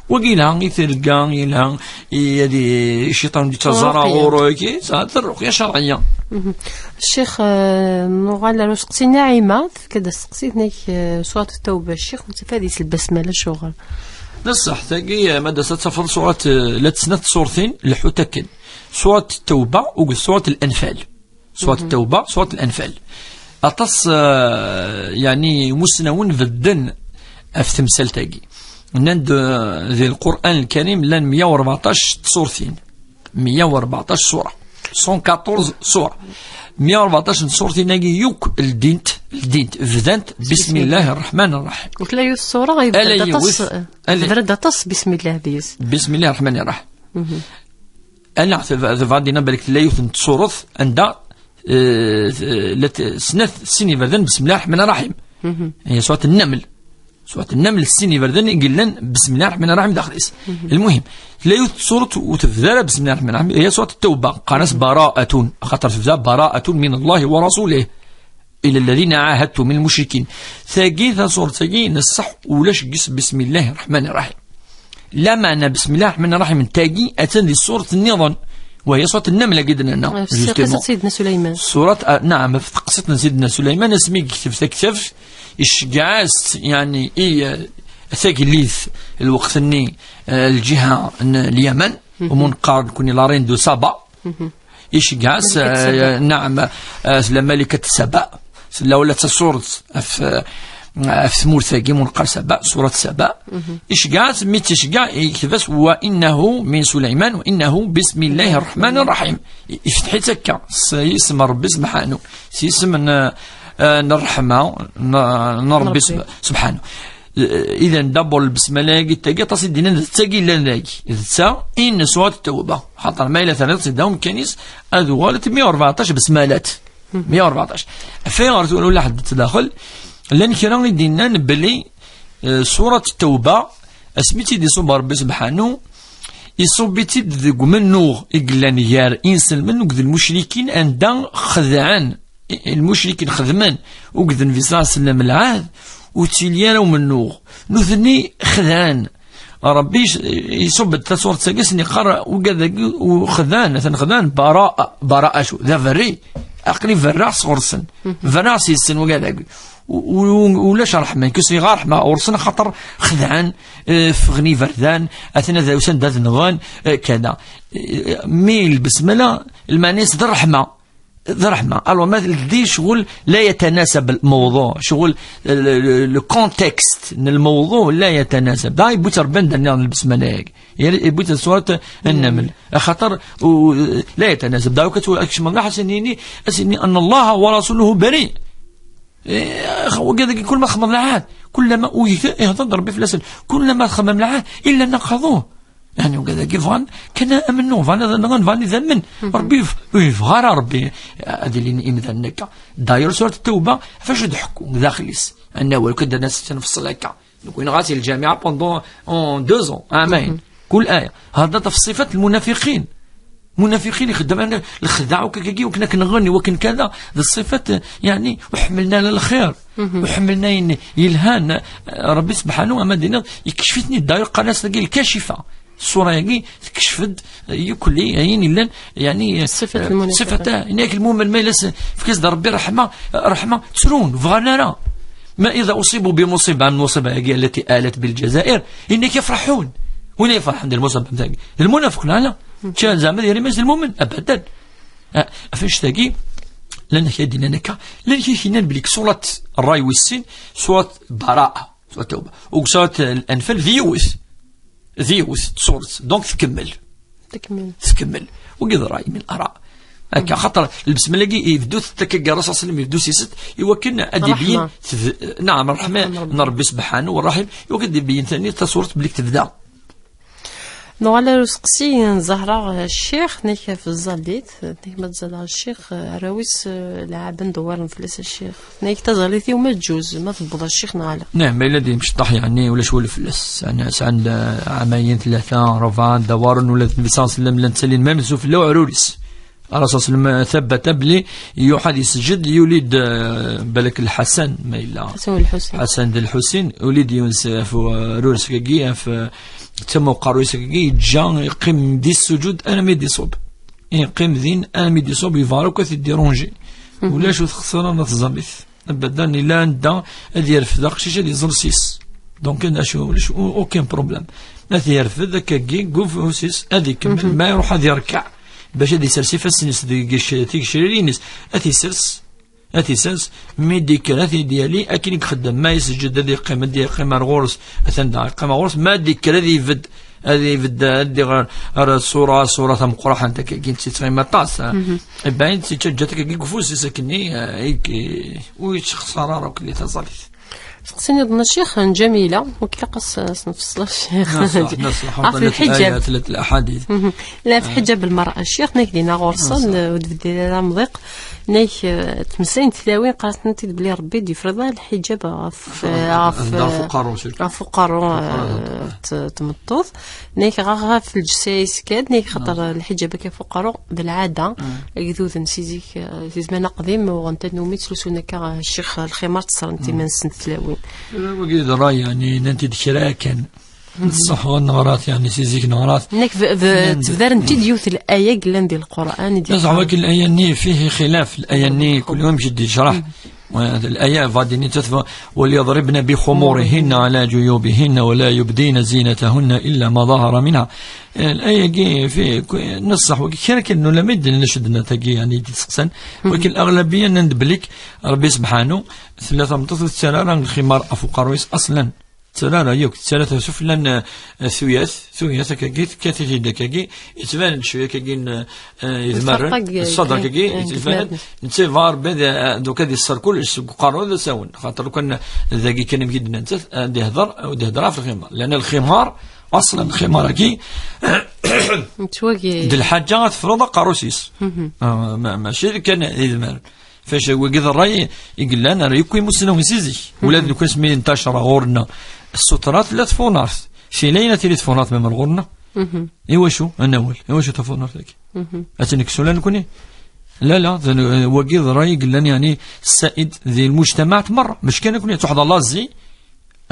وقيلها يتلقى يلها هذه الشيطان دي تزرع وروكي الرقية شرعية. الشيخ نوغال سقسي ناعمة كذا سقسيتني سورة التوبة الشيخ متفادي البسملة شغل نصح تاقي مدى ستفضل سورة لا تسنة سورتين الحوتكن سورة التوبة وسورة الأنفال. سورة التوبة سورة الأنفال أتص يعني مسنون فدن في تمثال تاقي نند ذي القرآن الكريم لان 114 سورتين 114 سورة 114 سورة 114 سورتين ناقي يوك الدينت فدنت بسم الله الرحمن الرحيم. وكلا يوث السورة غيبدا تص بسم الله ديس بسم الله الرحمن الرحيم. أنا فادينا بالك لا يوث تصورث عند سنة سيني فردن بسم الله الرحمن الرحيم. هي سورة النمل سورة النمل السيني فردن يقلن بسم الله الرحمن الرحيم داخل اس. المهم لا يوث صورة وتفذر بسم الله الرحمن الرحيم هي سورة التوبة قناص براءة خاطر تفذر براءة من الله ورسوله إلى الذين عاهدتم من المشركين. ثاقي سورة ثاقي نصح ولاش قس بسم الله الرحمن الرحيم. لا معنى بسم الله الرحمن الرحيم تاجي أتن لسورة النظام وهي سورة النملة قدنا لنا قصة سيدنا سليمان سورة نعم في قصة سيدنا سليمان اسمي كتب كتف الشجاعات يعني إيه ثاقي الوقت الني الجهة اليمن ومنقار كوني لارين دو سبا إيش نعم ملكة سبأ لا ولا تصورت في ثمور ثاقي منقر سبأ سورة سبأ إشقاع سميت إشقاع يكتبس وإنه من سليمان وإنه بسم الله الرحمن الرحيم. يفتح تكا اسم ربي سبحانه اسم الرحمة نربي سبحانه. إذا دبر البسملة تاقي تصيد دينا تاقي لا ناقي تا إن سورة التوبة خاطر ما إلى ثلاث صيدهم كنيس أذوالت 114 بسملات 114 فين ولا حد تداخل لان كرا دينا بلي سورة التوبة اسميتي دي صوب ربي سبحانه يصوبيتي ذك منو إقلان يار إنسان منو كذ المشركين أندا خذعان المشركين خذمان وكذن في صلى الله عليه وسلم العهد وتيليان ومنو نثني خذعان ربي يصب التصور تسقس نقرا وكذا وخذان مثلا خذان براءة براءة شو ذا فري أقلي فراس غرسن فراس يسن وكذا ولا شرح من كسي غار رحمة ورسن خطر خذعان فغني فردان أثناء ذا وسن ذا نغان كذا ميل بسملة المعنيس ذا الرحمة ذا رحمة. ألو ما دي شغل لا يتناسب الموضوع شغل le contexte الموضوع لا يتناسب دا يبوت ربنا درنا البسملة يبوت سورة النمل خاطر لا يتناسب دا كتقول من راح سنيني أسني أن الله ورسوله بريء وكذا كل ما خمم العهد كلما يهضر ربي في الأسل كلما خمم العهد إلا نقضوه يعني وكذا كيف فان كان امنو فان فان فان ذمن ربي يفغر ربي هذه اللي إمذنك داير سورة التوبة فاش ضحكوا داخليس أنه ولو الناس تنفصل هكا نكون غاسي الجامعة pendant 2 ans عامين كل آية هذا في صفة المنافقين منافقين يخدم الخداع وكاكي وكنا كنغني وكن كذا الصفات يعني وحملنا للخير وحملنا يلهان ربي سبحانه أما دينا يكشفتني الداير قناة الكاشفة الصورة يجي تكشفت يكلي يعني يعني صفة المنافق صفة يعني المؤمن ما يلس في كاس ربي رحمة رحمة ترون فغنرا ما إذا أصيبوا بمصيبة من المصيبة التي آلت بالجزائر إنك يفرحون وين يفرح عند المصيبة نتاعك المنافق لا لا كان زعما ديالي ماشي المؤمن أبدا فاش تاقي لأن كيدينا نكا لأن كينا بليك سورة الراي والسين سورة براءة سورة التوبة وسورة الأنفال ذيوث ذيوث سورة donc تكمل تكمل وقد رأي من الآراء هكا خاطر البسملة يبدو تكا الرسول صلى الله عليه وسلم يبدو سيست يوكلنا أدي نعم الرحمن ربي سبحانه والرحيم يوكل يبين ثاني تصورة بليك تبدا. نوغالا سقسي زهرة الشيخ نيك في الزاليت نيك ما تزال الشيخ راويس لعبن دوار فلس الشيخ نيك تزاليتي وما تجوز ما تبض الشيخ نغالا. نعم إلا دي مشطح يعني ولا شو الفلس يعني عند عامين 3 4 دوار ولا النبي صلى الله عليه وسلم لن تسلين ما مسوف لو عروريس الرسول صلى الله عليه وسلم ثبت بلي يوحد يسجد يولد بالك الحسن ما إلا حسن الحسين وليد يونس رورس كي في تم قارويس كي جا يقيم دي السجود انا ميدي صوب يقيم ذين انا ميدي صوب يفارو كث ديرونجي ولا شو تخسر انا تزاميث ابدا الا ندا هذه يرفد قشيش هذه زرسيس donc انا شو aucun problème هذه يرفد كي قوف سيس هذه يكمل ما يروح هذه يركع باش هذه يسرسي فالسنس تيك شرينس أتي سنس ميدي كان ديالي أكن يخدم ما يسجد هذه قيمة دي قيمة غورس أثنى قيمة غورس ما ديك هذه يفد هذه يفد هذه صورة صورة تم قراحة أنت كي تسيت طاس باين تجاتك كي كفوس سكني ويتخسر راك اللي تزاليت. سقسيني ضمن الشيخ جميلة وكلا قص نفصل الشيخ في الحجاب ثلاث الأحاديث لا في حجاب المرأة الشيخ ناك دينا غورصن ودبدي مضيق ناك تمسين تلاوين قالت نتي بلي ربي دي فرض الحجاب في قارو تمطوط ناك غا في الجسايس كاد ناك خاطر الحجاب كيف قارو بالعادة قدوذ نسيزيك في زمان قديم وغنت نومي تسلسونا كا الشيخ الخمار تصرنتي من سنة تلاوين وقيد الراي يعني ننتي دشراكن الصح والنغرات يعني سيزيك نغرات انك تبدار انت ديوث الآية قلان ديال القرآن ديال صح ولكن الآية ني فيه خلاف الآية ني كل يوم جدي شرح الآية فاديني تثبت وليضربن بخمورهن على جيوبهن ولا يبدين زينتهن إلا ما ظهر منها. الآية في نصح كان إنه لم يدل نشدنا تجي يعني تسقسن ولكن الأغلبية ندبلك ربي سبحانه ثلاثة متوسط سنة الخمار أفقرويس أصلا ترى يوك ثلاثة سفلا ثوياث كاكي كاتي دكاكي يتبان شوية كاكي يتمرن الصدر كاكي يتبان نتفار بدا دوكا دي السر كلش قارو ساون خاطر كان ذاكي كان مجدنا انت يهضر او يهضر في الخمار لأن الخمار أصلا الخمار كي دي الحاجة تفرض قاروسيس ماشي كان يتمرن فاش هو قد الراي يقول لنا راه يكوي مسلم سيزي ولا لو كان سمي انتشر غورنا السترات لا تفونارت شي لينا تليفونات من غورنا ايوا شو انا اول ايوا شو تفونارت لك اتنكسو لا نكوني لا لا هو قد الراي قال لنا يعني السائد ذي المجتمع تمر مش كان يكون تحضر الله زي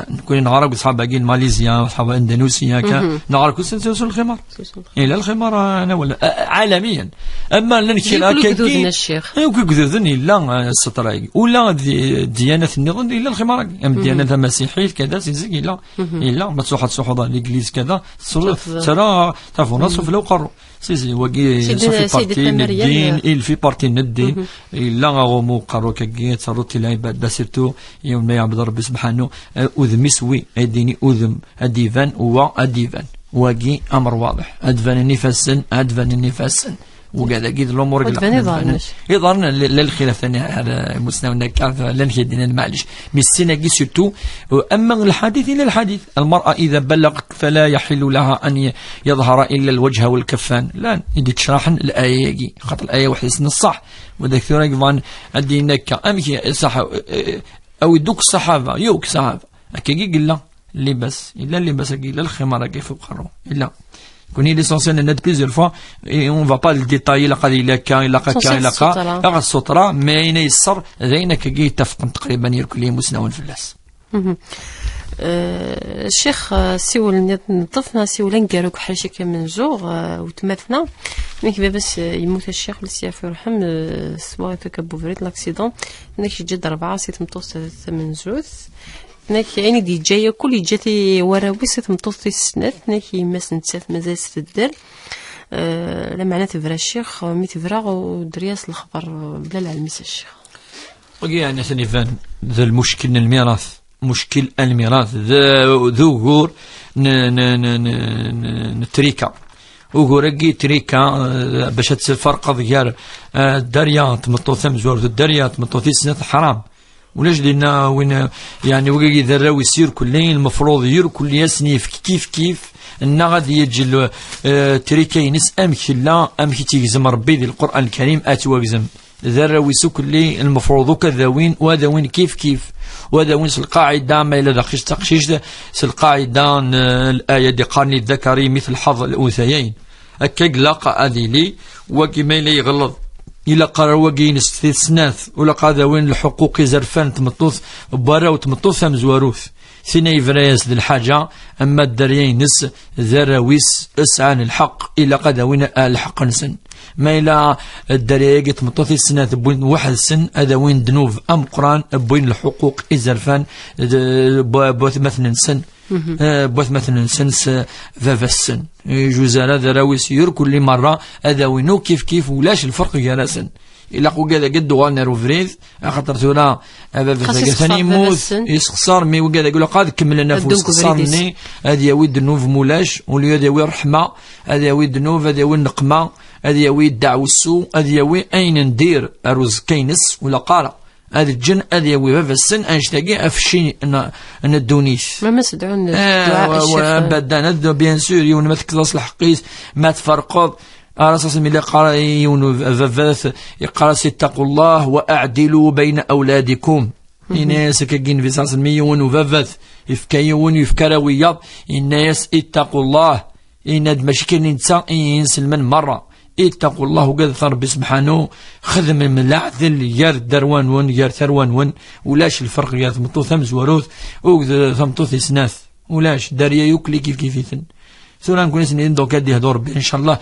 نكون نغرق صحاب باقيين ماليزيا صحاب اندونيسيا كا نغرق كل سنة الخمار الى الخمار انا ولا عالميا اما لنكلا كي الشيخ كيكذوذني لا الستراي ولا ديانة النظام الا الخمار ام الديانة المسيحية كذا سيزيك الا الا ما تروح تروح l'église كذا ترى تعرفوا نصف لو قروا سيزي وكي صافي partie الدين il fait partie الدين الا غومو قروا كي تصرت العبادة surtout يوم ما يعبد ربي سبحانه أذم سوي أديني أذم أديفان وأديفان واجي أمر واضح أدفان النفسن أدفان النفسن وقاعد أكيد الأمور قلنا يظهرنا للخلاف ثاني على مسلمنا كاف لن يدينا معلش mais السنة كي surtout. أما الحديث إلى الحديث المرأة إذا بلغت فلا يحل لها أن يظهر إلا الوجه والكفان لا يدي تشرحن الآية خاطر الآية واحدة سن الصح وذاك ثورة أدينا كأمكي صح أو يدوك الصحابة يوك صحابة كي قال لا اللباس الا اللباس الا الخمار كيف قروا الا كوني l'essentiel ناد plusieurs fois et on va pas le détailler لا قال الا كان الا كان الا كان السترة ما يسر غير كي يتفق تقريبا يركل مسنون في اللاس. الشيخ سيول نطفنا سيول نكاروك حاجة كمن زوغ وتماثنا ميك باباس يموت الشيخ لسياف يرحم سوا كبوفريت l'accident ناك جد 4 6 متوسط 8 زوث ناك يعني دي جاية كل جاتي وراوي ست متوسط السنات ناك يماس نتسات مازال ستدر لا معنى تفرا الشيخ مي تفرا ودرياس الخبر بلا العلميس الشيخ. يعني ثاني فان ذا المشكل الميراث مشكل الميراث ذو غور نتريكا وغوركي تريكا باش تفرق ديال الداريا تمطو ثم الداريا تمطو سنة حرام ولاش لنا وين يعني وكي ذراوي يسير كلين المفروض ير كل يسني كيف كيف ان غادي يجي تريكينس امك لا امك تيجزم ربي ديال القران الكريم اتواجزم ذراوي اللي المفروض كذاوين وهذا كيف كيف وهذا وين القاعدة ما إلى داخل تقشيش القاعدة الآية دي قارن الذكري مثل حظ الأنثيين أكاك لاقى أذيلي وكما إلا يغلط إلا قرر وكين سناث ولا قاذا وين الحقوق زرفان تمطوث برا وتمطوث مزواروث سينا يفرايس ذي الحاجة أما الدريين نس ذراويس اسعان الحق إلا قاذا وين الحق نسن ما إلى الدرياق تمطوثي السنة بوين واحد السن هذا وين دنوف أم قران بوين الحقوق إزرفان بوث مثلا سن بوث مثلا سن فافا السن جوزانا ذراويس يور كل مرة هذا وينو كيف كيف ولاش الفرق جالسن إلا قو كذا قد غانا روفريز خاطر ثورا ثاني يموت يسخسر مي وكذا يقول قاد كمل لنا فوس خسرني هذا ياوي دنوف مولاش ولي هذا ياوي الرحمة هذا ياوي دنوف هذا ياوي النقمة هذا ياوي الدعوة السوء هذا ياوي أين ندير أروز كينس ولا قارة هذا الجن هذا ياوي بابا السن أنشتاقي أفشي أن الدونيس ما مسدعون الدعاء الشيخ بدنا بيان سور يون ما تكلاص الحقيس ما تفرقض أرسل من قرأ يون يقرأ اتقوا الله وأعدلوا بين أولادكم إناس كجين في ساس الميون وفافث يفكيون يفكرويض الناس اتقوا الله إن ماشي كاين إنسان ينسل من مرة اتقوا الله وقد ربي سبحانه خذ من العدل يار دروان ون يار ثروان ون ولاش الفرق يا ثمطو ثمز وروث وثمطو سناث ولاش داريا يوكلي كيف كيف يثن ثورا نكون سنين دوكا دي هدور ربي ان شاء الله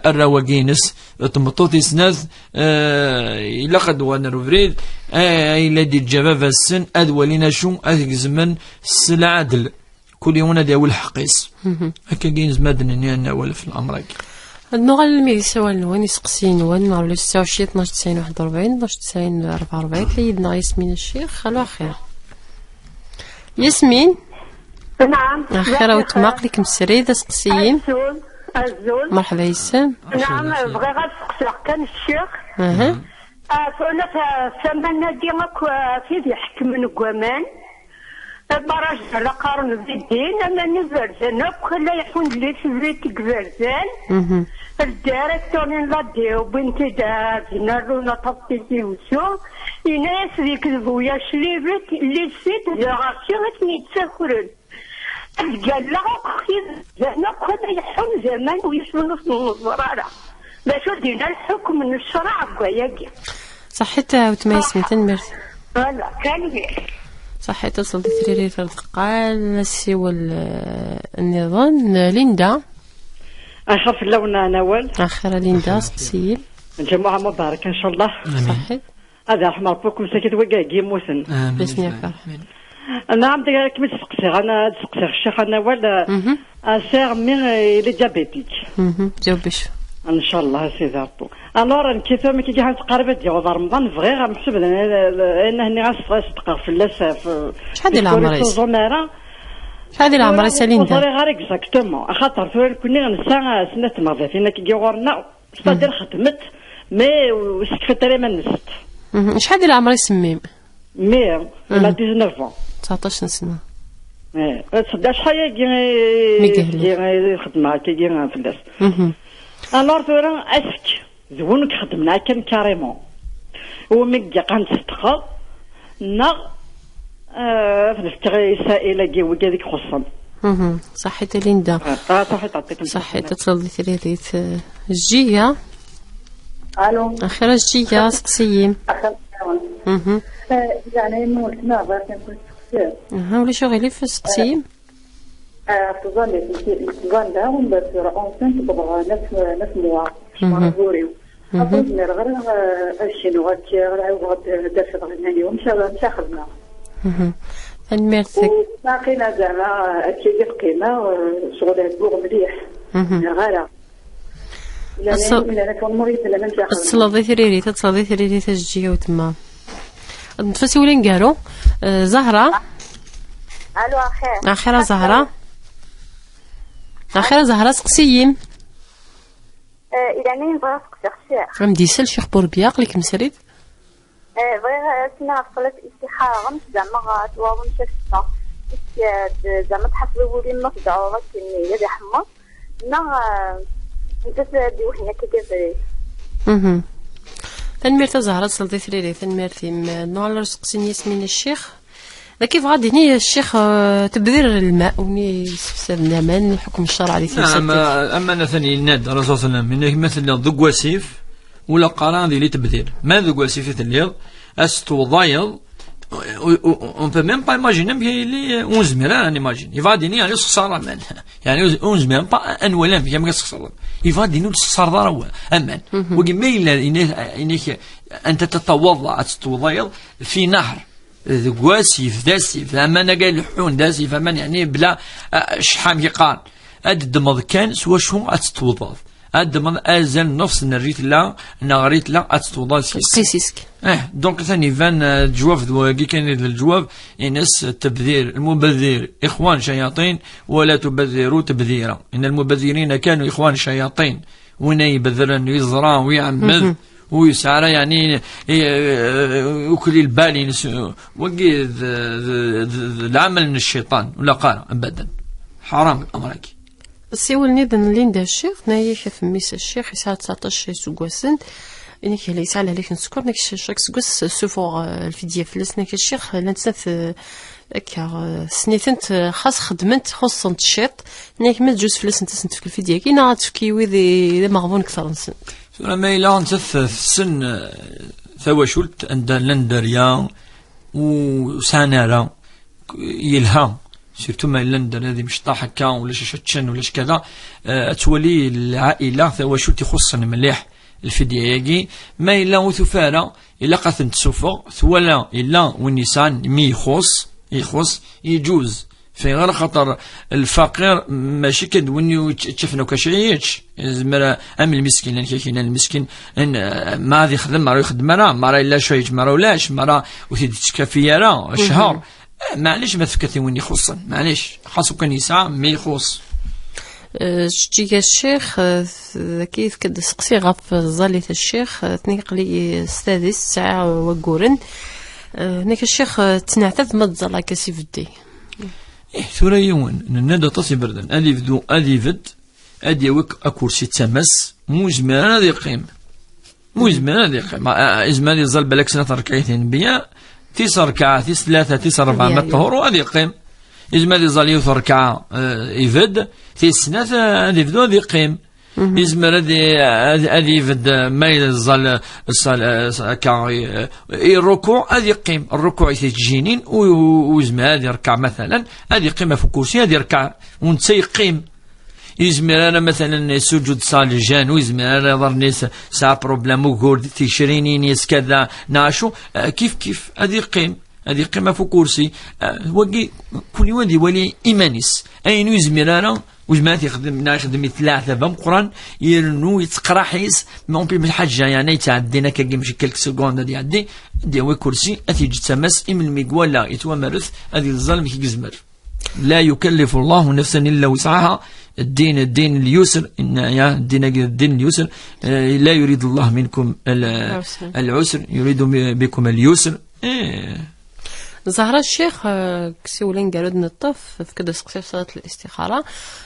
الرواقينس تمطوطي سناث إلا قد وانا روفريد إلا دي الجفاف السن أدوالينا شو أذك زمن السلع عدل كل يوم هذا هو الحقيس هكا كاين زمادن أنا ولا في الأمر نوغال الميدي سوال وين يسقسين وين نهار 26 12 90 41 12 90 44 تليدنا ياسمين الشيخ الو خير ياسمين. نعم خير وتماق لك مسريدة سقسيين. الزول مرحبا يسام. نعم بغي غنسقسيك كان الشيخ انا ثمن ديالك في يحكم من كوامان براج على قارن الدين انا نزرزان كل يحون لي في كبرزان الديريكتور لا ديو بنتي دار نارونا تطيتي وسو الناس اللي كذبوا يا شليبت اللي سيت غاشي غتني قال لا زعما كنا يحون زمان ويسمنوا في الزرارة باش دينا الحكم من الشرع كواياكي. صحيت وتمايسمي تنمرت. فوالا كان صحيت وصلت ثريري القال سوى النظام ليندا. أخاف اللون نوال. أخيرا ليندا سقسيل. الجمعة مباركة إن شاء الله. صحيت. هذا رحمة ربكم ساكت وكاع كيموسن. بسم الله. نعم كما تسقسي انا تسقسي الشيخ انا ولا سير مي لي ديابيتيك. جاوبش ان شاء الله سيدي ربو. الور كيف ما كي تقرب ديال رمضان فغي غنحسب انا هني غنصدق في اللاسف. شحال ديال العمر شحال ديال العمر ساليندا؟ غير اكزاكتومون خاطر ثور كوني غنسى سنة ماضيه فينا كي غورنا ستادير خدمت مي سكرتيري ما نست. شحال ديال العمر يسميم؟ مي لا 19 19 سنة. ايه تصدق شحال كي خدمة كي فلاس. الور ثورا اسك زون خدمنا كان كاريمون ومي غنصدق نا فنفتغي سائلة كي وكا ديك خصن. صحيت ليندا. صحيت عطيك صحيت تصلي ثريريت الجيه. الو اخيرا الجيه سقسيم. يعني مولت ما بغيت نكون سقسيم. ولا شو غير في سقسيم؟ تظل ومن بعد اونسنت بغا نفس موا مغوري أظن غير الشنو غادي درت غناني ومشى خدمة. تنميرتك باقينا زعما هادشي اللي قيمة شغل بوغ مليح غير تصلي ثريري تصلي ثريري تجي وتما نتفسي ولا نقالو زهرة. الو اخير اخيرا زهرة اخيرا زهرة سقسيم. إذا أنا نبغي نسقسي الشيخ. عندي سال شيخ بوربياق لك مسريد. بغي سنا صلاة استخارة زعما تواظن شفتا. زعما تحصلي ولي ما تدعو كني هذا حمص نا انت دي وحنا كي تنمير زهرة صلتي ثريري تنمير نوع سقسين ياسمين الشيخ كيف غادي ني الشيخ تبذير الماء وني يسفسر الأمان الحكم الشرعي في نعم. اما انا ثاني ناد الرسول صلى الله عليه وسلم مثلا ذو وسيف ولا قران ديال تبذير ما ذو وسيف الليل استوضايض on peut même pas imaginer اللي 11 انا imagine يفاديني يعني خسارة يعني 11 با ان ولا ما كتخسر يفاديني الخسارة راه امان وكما الا انت تتوضا تتوضايض في نهر ذكواسيف داسيف اما انا قال الحون داسيف اما يعني بلا شحام يقال اد كان سوا شو اتتوضا اد ازل نفس نريت لا نغريت لا اتتوضا قيسيسك دونك ثاني فان الجواف كي كاين الجواف ينس التبذير المبذر اخوان شياطين ولا تبذروا تبذيرا ان المبذرين كانوا اخوان شياطين وين يبذر انه يزرع ويعمد ويسعى يعني وكل البال وقي العمل من الشيطان ولا قال ابدا حرام الامر. سيولني دن ليندا الشيخ نايا في ميس الشيخ يسعى 19 سكواسن انك لا يسعى عليك نسكر نك الشيخ سكوس سوفور الفيديو فلس نك الشيخ لانتسات هكا سنيتنت خاص خدمت خصنت الشيط نك ما تجوز فلس انت سنت في الفيديو كي نا تفكي وذي مغبون اكثر نسن ما إلا أنت السن ثواشلت عند لندريا وسانارا يلها سيرتو ما لندن هذه مش طاح هكا ولا شتشن ولا كذا تولي العائلة ثواشلت يخصن مليح الفدية ياكي ما إلا وثفارة إلا قاثن تسوفغ ثولا إلا والنسان مي يخص يجوز في غير خطر الفقير ماشي كدوني تشفنا كشعيتش زعما ام المسكين لان كاين المسكين ان ما غادي يخدم ما راه يخدم راه ما راه الا شوية ما راه ولاش ما راه وتيد تكفي راه شهر معليش ما تفكرتي وين يخصن معليش خاصو كان يسعى مي يخص. شتي الشيخ كيف كدسقسي غف زاليت الشيخ تنيق لي السادس ساعة وقورن هناك الشيخ تنعتذ ما تزال كاسي فدي إيه ثورة يون ننادى تصي بردن أدي فدو أدي فد أدي وك أكرسي تمس مجمع هذه قيم مجمع هذه قيم إجمالي يظل بالك سنة ركعتين بيا تسع ركعة تسع ثلاثة تسع أربعة ما الطهور هذه قيم إجمالي يظل يوث ركعة يفد تسع سنة هذه فدو هذه قيم يزمر هذه يفد ما يظل الركوع هذه قيم الركوع يتجينين ويزمر هذه ركع مثلا هذه قيمة في الكرسي هذه ركع وانت يقيم يزمر انا مثلا سجود صالجان ويزمر انا ضرني ساعة بروبليم وكورد تيشريني كذا ناشو كيف كيف هذه قيم هذه قيمة في كرسي وكي كل وادي ولي إيمانيس أين يزمر انا وجماعة يخدم يخدم ثلاثة بمقران يرنو يتقرا حيس ما بي الحاجة يعني تعدينا كي مشي كلك سكوند هذه يعدي دي هو كرسي أتيجي تمس إم الميقوالا يتوامرث هذه الظلم كي يزمر لا يكلف الله نفسا إلا وسعها الدين الدين اليسر إن يا الدين الدين اليسر لا يريد الله منكم العسر يريد بكم اليسر. إيه. زهرة الشيخ كسيولين قالوا لنا الطف في كذا سقسي في صلاة الاستخارة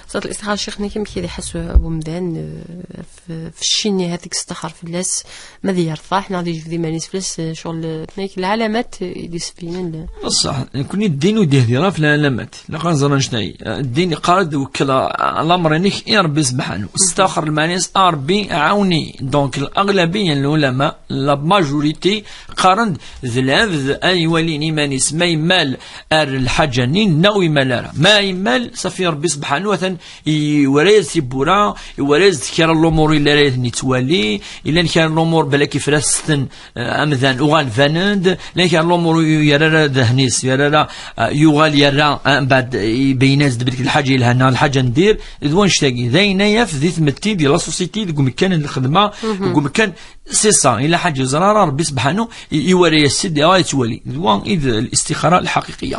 صلاة الاستخارة الشيخ نكيم كي يحسوا أبو مدان في الشيني هذيك استخار في اللاس ماذا يرفع حنا غادي يجبد مانيس فلس شغل تنيك العلامات اللي سبينين بصح كون الدين وديه في العلامات لا غنزران شناهي الدين قارد وكل الامر نيك يا ربي سبحانه استخر المانيس ربي عاوني donc الاغلبية العلماء la majorité قارن ذلاف اي وليني مانيس ما يمال الحاجة نين ناوي مال ما يمال صافي ربي سبحانه وتعالى يوراز تيبورا يوراز كير الامور الا راه توالي الا كان الامور بالك فراستن امذان وغال فاند لا كان الامور يرى ذهنيس يرى يغال يرى من بعد يبيناز دبرك الحاجة لهنا الحاجة ندير دوان شتاقي ذاينايا في ذي ثمتي ديال la société ديك مكان الخدمة ديك مكان c'est ça الا حاجة زرارة ربي سبحانه يوري السيد راه يتولي دوان اذ الاستخارة الحقيقية.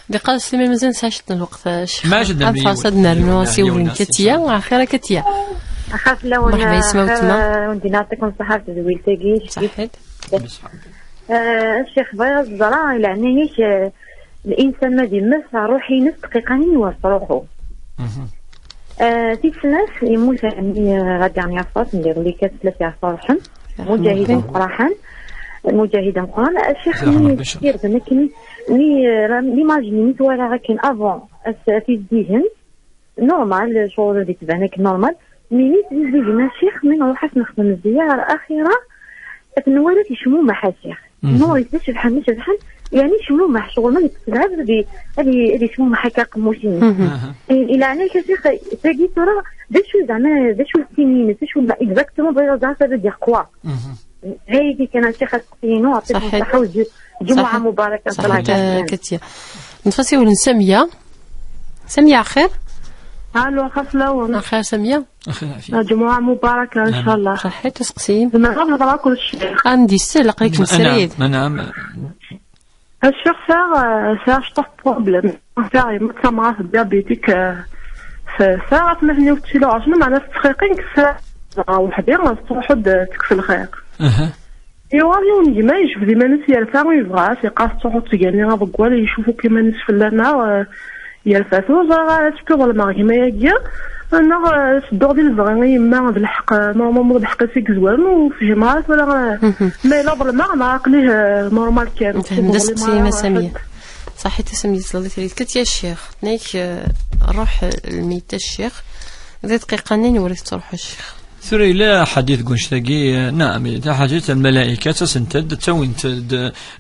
دقة سليمان مازال ساعة الوقت الشيخ ما شدنا فاصل نواسي كتيا اخيرا كتيا اخاف لو مرحبا يسمعوا تما ودي نعطيكم الصحة في زويلتاكي صحيت الشيخ بغا الزرا الى عنيك الانسان ما ديمس روحي نص دقيقة يورث روحو. تيت ناس يموت عندي غادي يعني عفاس ندير لي كاس ثلاثة عفاس مجاهدة قراحا مجاهدة مقران الشيخ كثير زعما كاين l'image ني توالا كاين avant في الذهن normal شغل اللي تبان لك normal mais ني تزيد الشيخ من نروح نخدم الزيارة الاخيرة تنوالت يشمو الشيخ نور يتشبحن شبحن يعني شمو مع شغل ما تلعب هذه شمو مع هكا قموشين الى عنا الشيخ تاكي ترى دا شو زعما دا شو السنين دا شو exactement بغيت زعما ça veut dire quoi هايدي كان الشيخ سقسينو عطيكم الصحة وجمعة مباركة ان شاء الله. كتير نفسي سمية سمية خير. الو خفلة خير سمية. جمعة مباركة ان شاء الله. صحيت تسقسي. نهضر كل الشيخ. عندي السل قريت مسريد. نعم. الشيخ ساعة شطح problème ساعة متسمعة diabétique ساعة 98 معناها تدقيقين ساعة وحدي تروحو تكفي الخير. ايوا يوم ديما يشوف ديما ناس يرفع ويبغى سيقاس تروحو تيغاني غا بكوال يشوفو كيما ناس فلانا يرفع ثوزا est-ce que ظلمة كيما ياكيا انا سدوغ ديال البغي يما بالحق normalement بالحق فيك زوان وفي جماعات ولا ما الا ظلمة ما عقلية normal كان. نفهم سمية صحيت سمية صليت كنت يا الشيخ تنيك روح الميتة الشيخ ذي دقيقة نين وريت تروح الشيخ. ثري لا حديث قنشتاقي نعم حاجة الملائكة تسنتد تسوين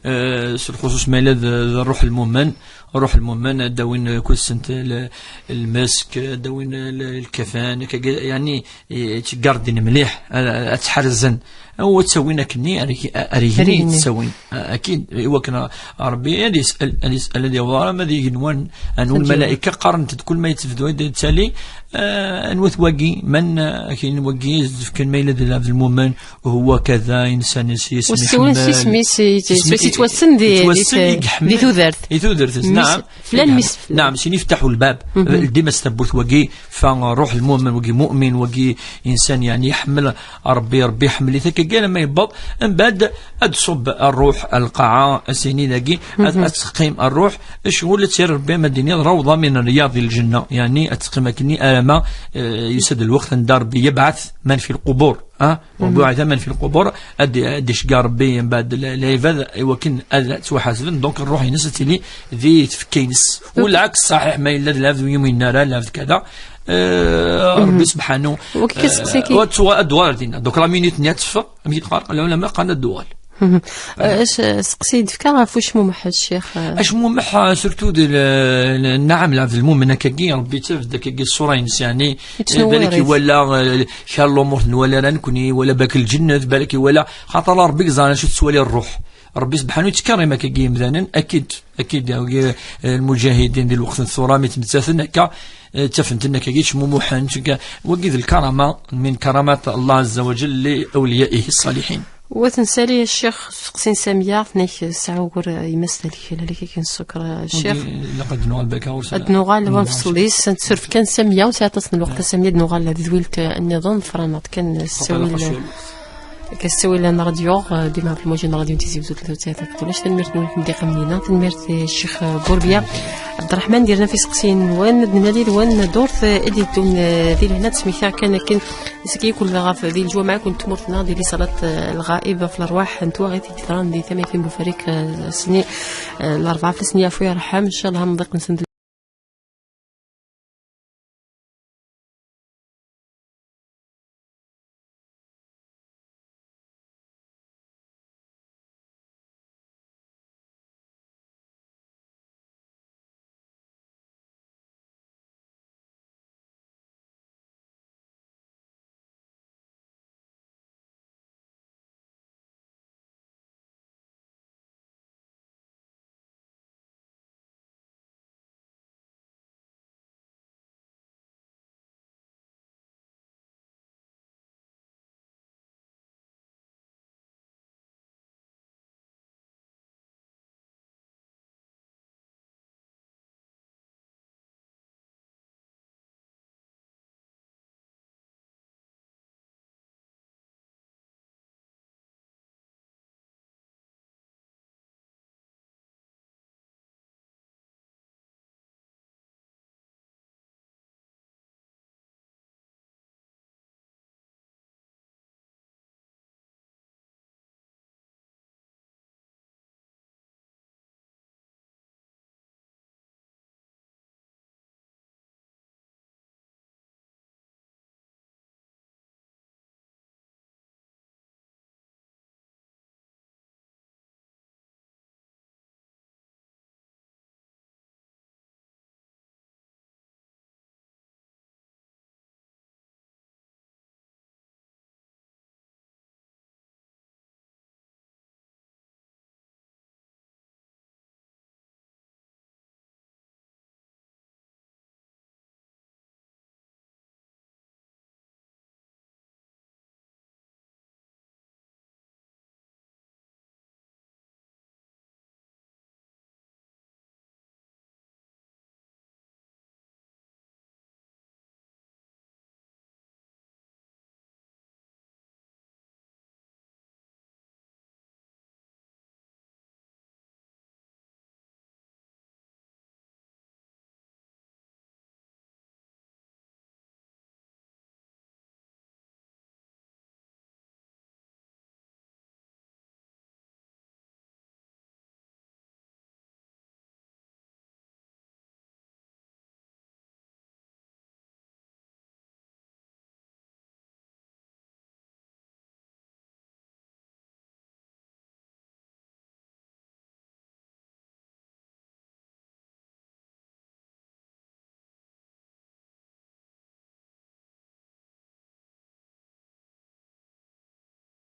الخصوص ما الروح المؤمن روح المؤمن داوين كل سنت المسك داوين الكفان يعني تقاردين مليح تحرزن هو تسوينا كني اريهني تسوين اكيد هو كان ربي يسال يسال الذي وراء ما ذي نوان انو الملائكة قرنت كل ما يتفدوا تالي انو ثواقي من كاين وقي كان ما يلد المؤمن وهو كذا انسان يسمي سمي توسن دي ثوذرت. نعم فلان مس نعم سين يفتحوا الباب ديما استبوت وقي فروح المؤمن وقي مؤمن وقي انسان يعني يحمل ربي ربي يحمل ذاك قال ما يبض من بعد تصب الروح القاعة سيني ذاكي تقيم الروح شغل تسير ربي مدينة روضة من رياض الجنة يعني تقيم كني اما يسد الوقت ندار ربي يبعث من في القبور وبعث من في القبور ادي شقا ربي من بعد العباد وكن تحاسبن donc الروح ينس تيلي ذي تفكينس والعكس صحيح ما الا لا يوم النار لا كذا ربي سبحانه وتوا ادوار دينا donc la minute نتف العلماء قال الدول اش سقسيت فكا غف واش ممح الشيخ اش ممح surtout النعم العبد المؤمن هكاكي ربي تفد هكاكي الصورة يعني بالك ولا شال الامور ولا رانكوني ولا باك الجنة بالك ولا خاطر ربي زعما شو تسوالي الروح ربي سبحانه يتكرم هكاكي مثلا اكيد اكيد المجاهدين ديال الوقت الثورة متمثلن هكا تفنت انك كيش مموحن وكيد الكرامة من كرامات الله عز وجل لاوليائه الصالحين. وتنسالي الشيخ سقسين سامية اثنيك ساعة وكور يمثل لك كاين السكر الشيخ لقد نوغال بكا نوغال ونفصليس نتسرف كان سامية وساعة الوقت سامية نوغال ذويلت النظام فرانات كان السويل كستوي لنا راديو ديما في الموجة راديو تيزي وزو 33 كتولاش تنميرت نولك مديقة منينا تنميرت الشيخ بوربيا عبد الرحمن ديرنا في سقسين وين نمالي وين دورت ادي دون ديال هنا تسميتها كان كان سكي كل غاف ديال الجمعة كنت مرتنا ديال صلاة الغائبة في الأرواح نتوا غير تيتران دي ثمانية بوفريك سني الأربعة في سنية فويا رحم إن شاء الله مضيق نسند.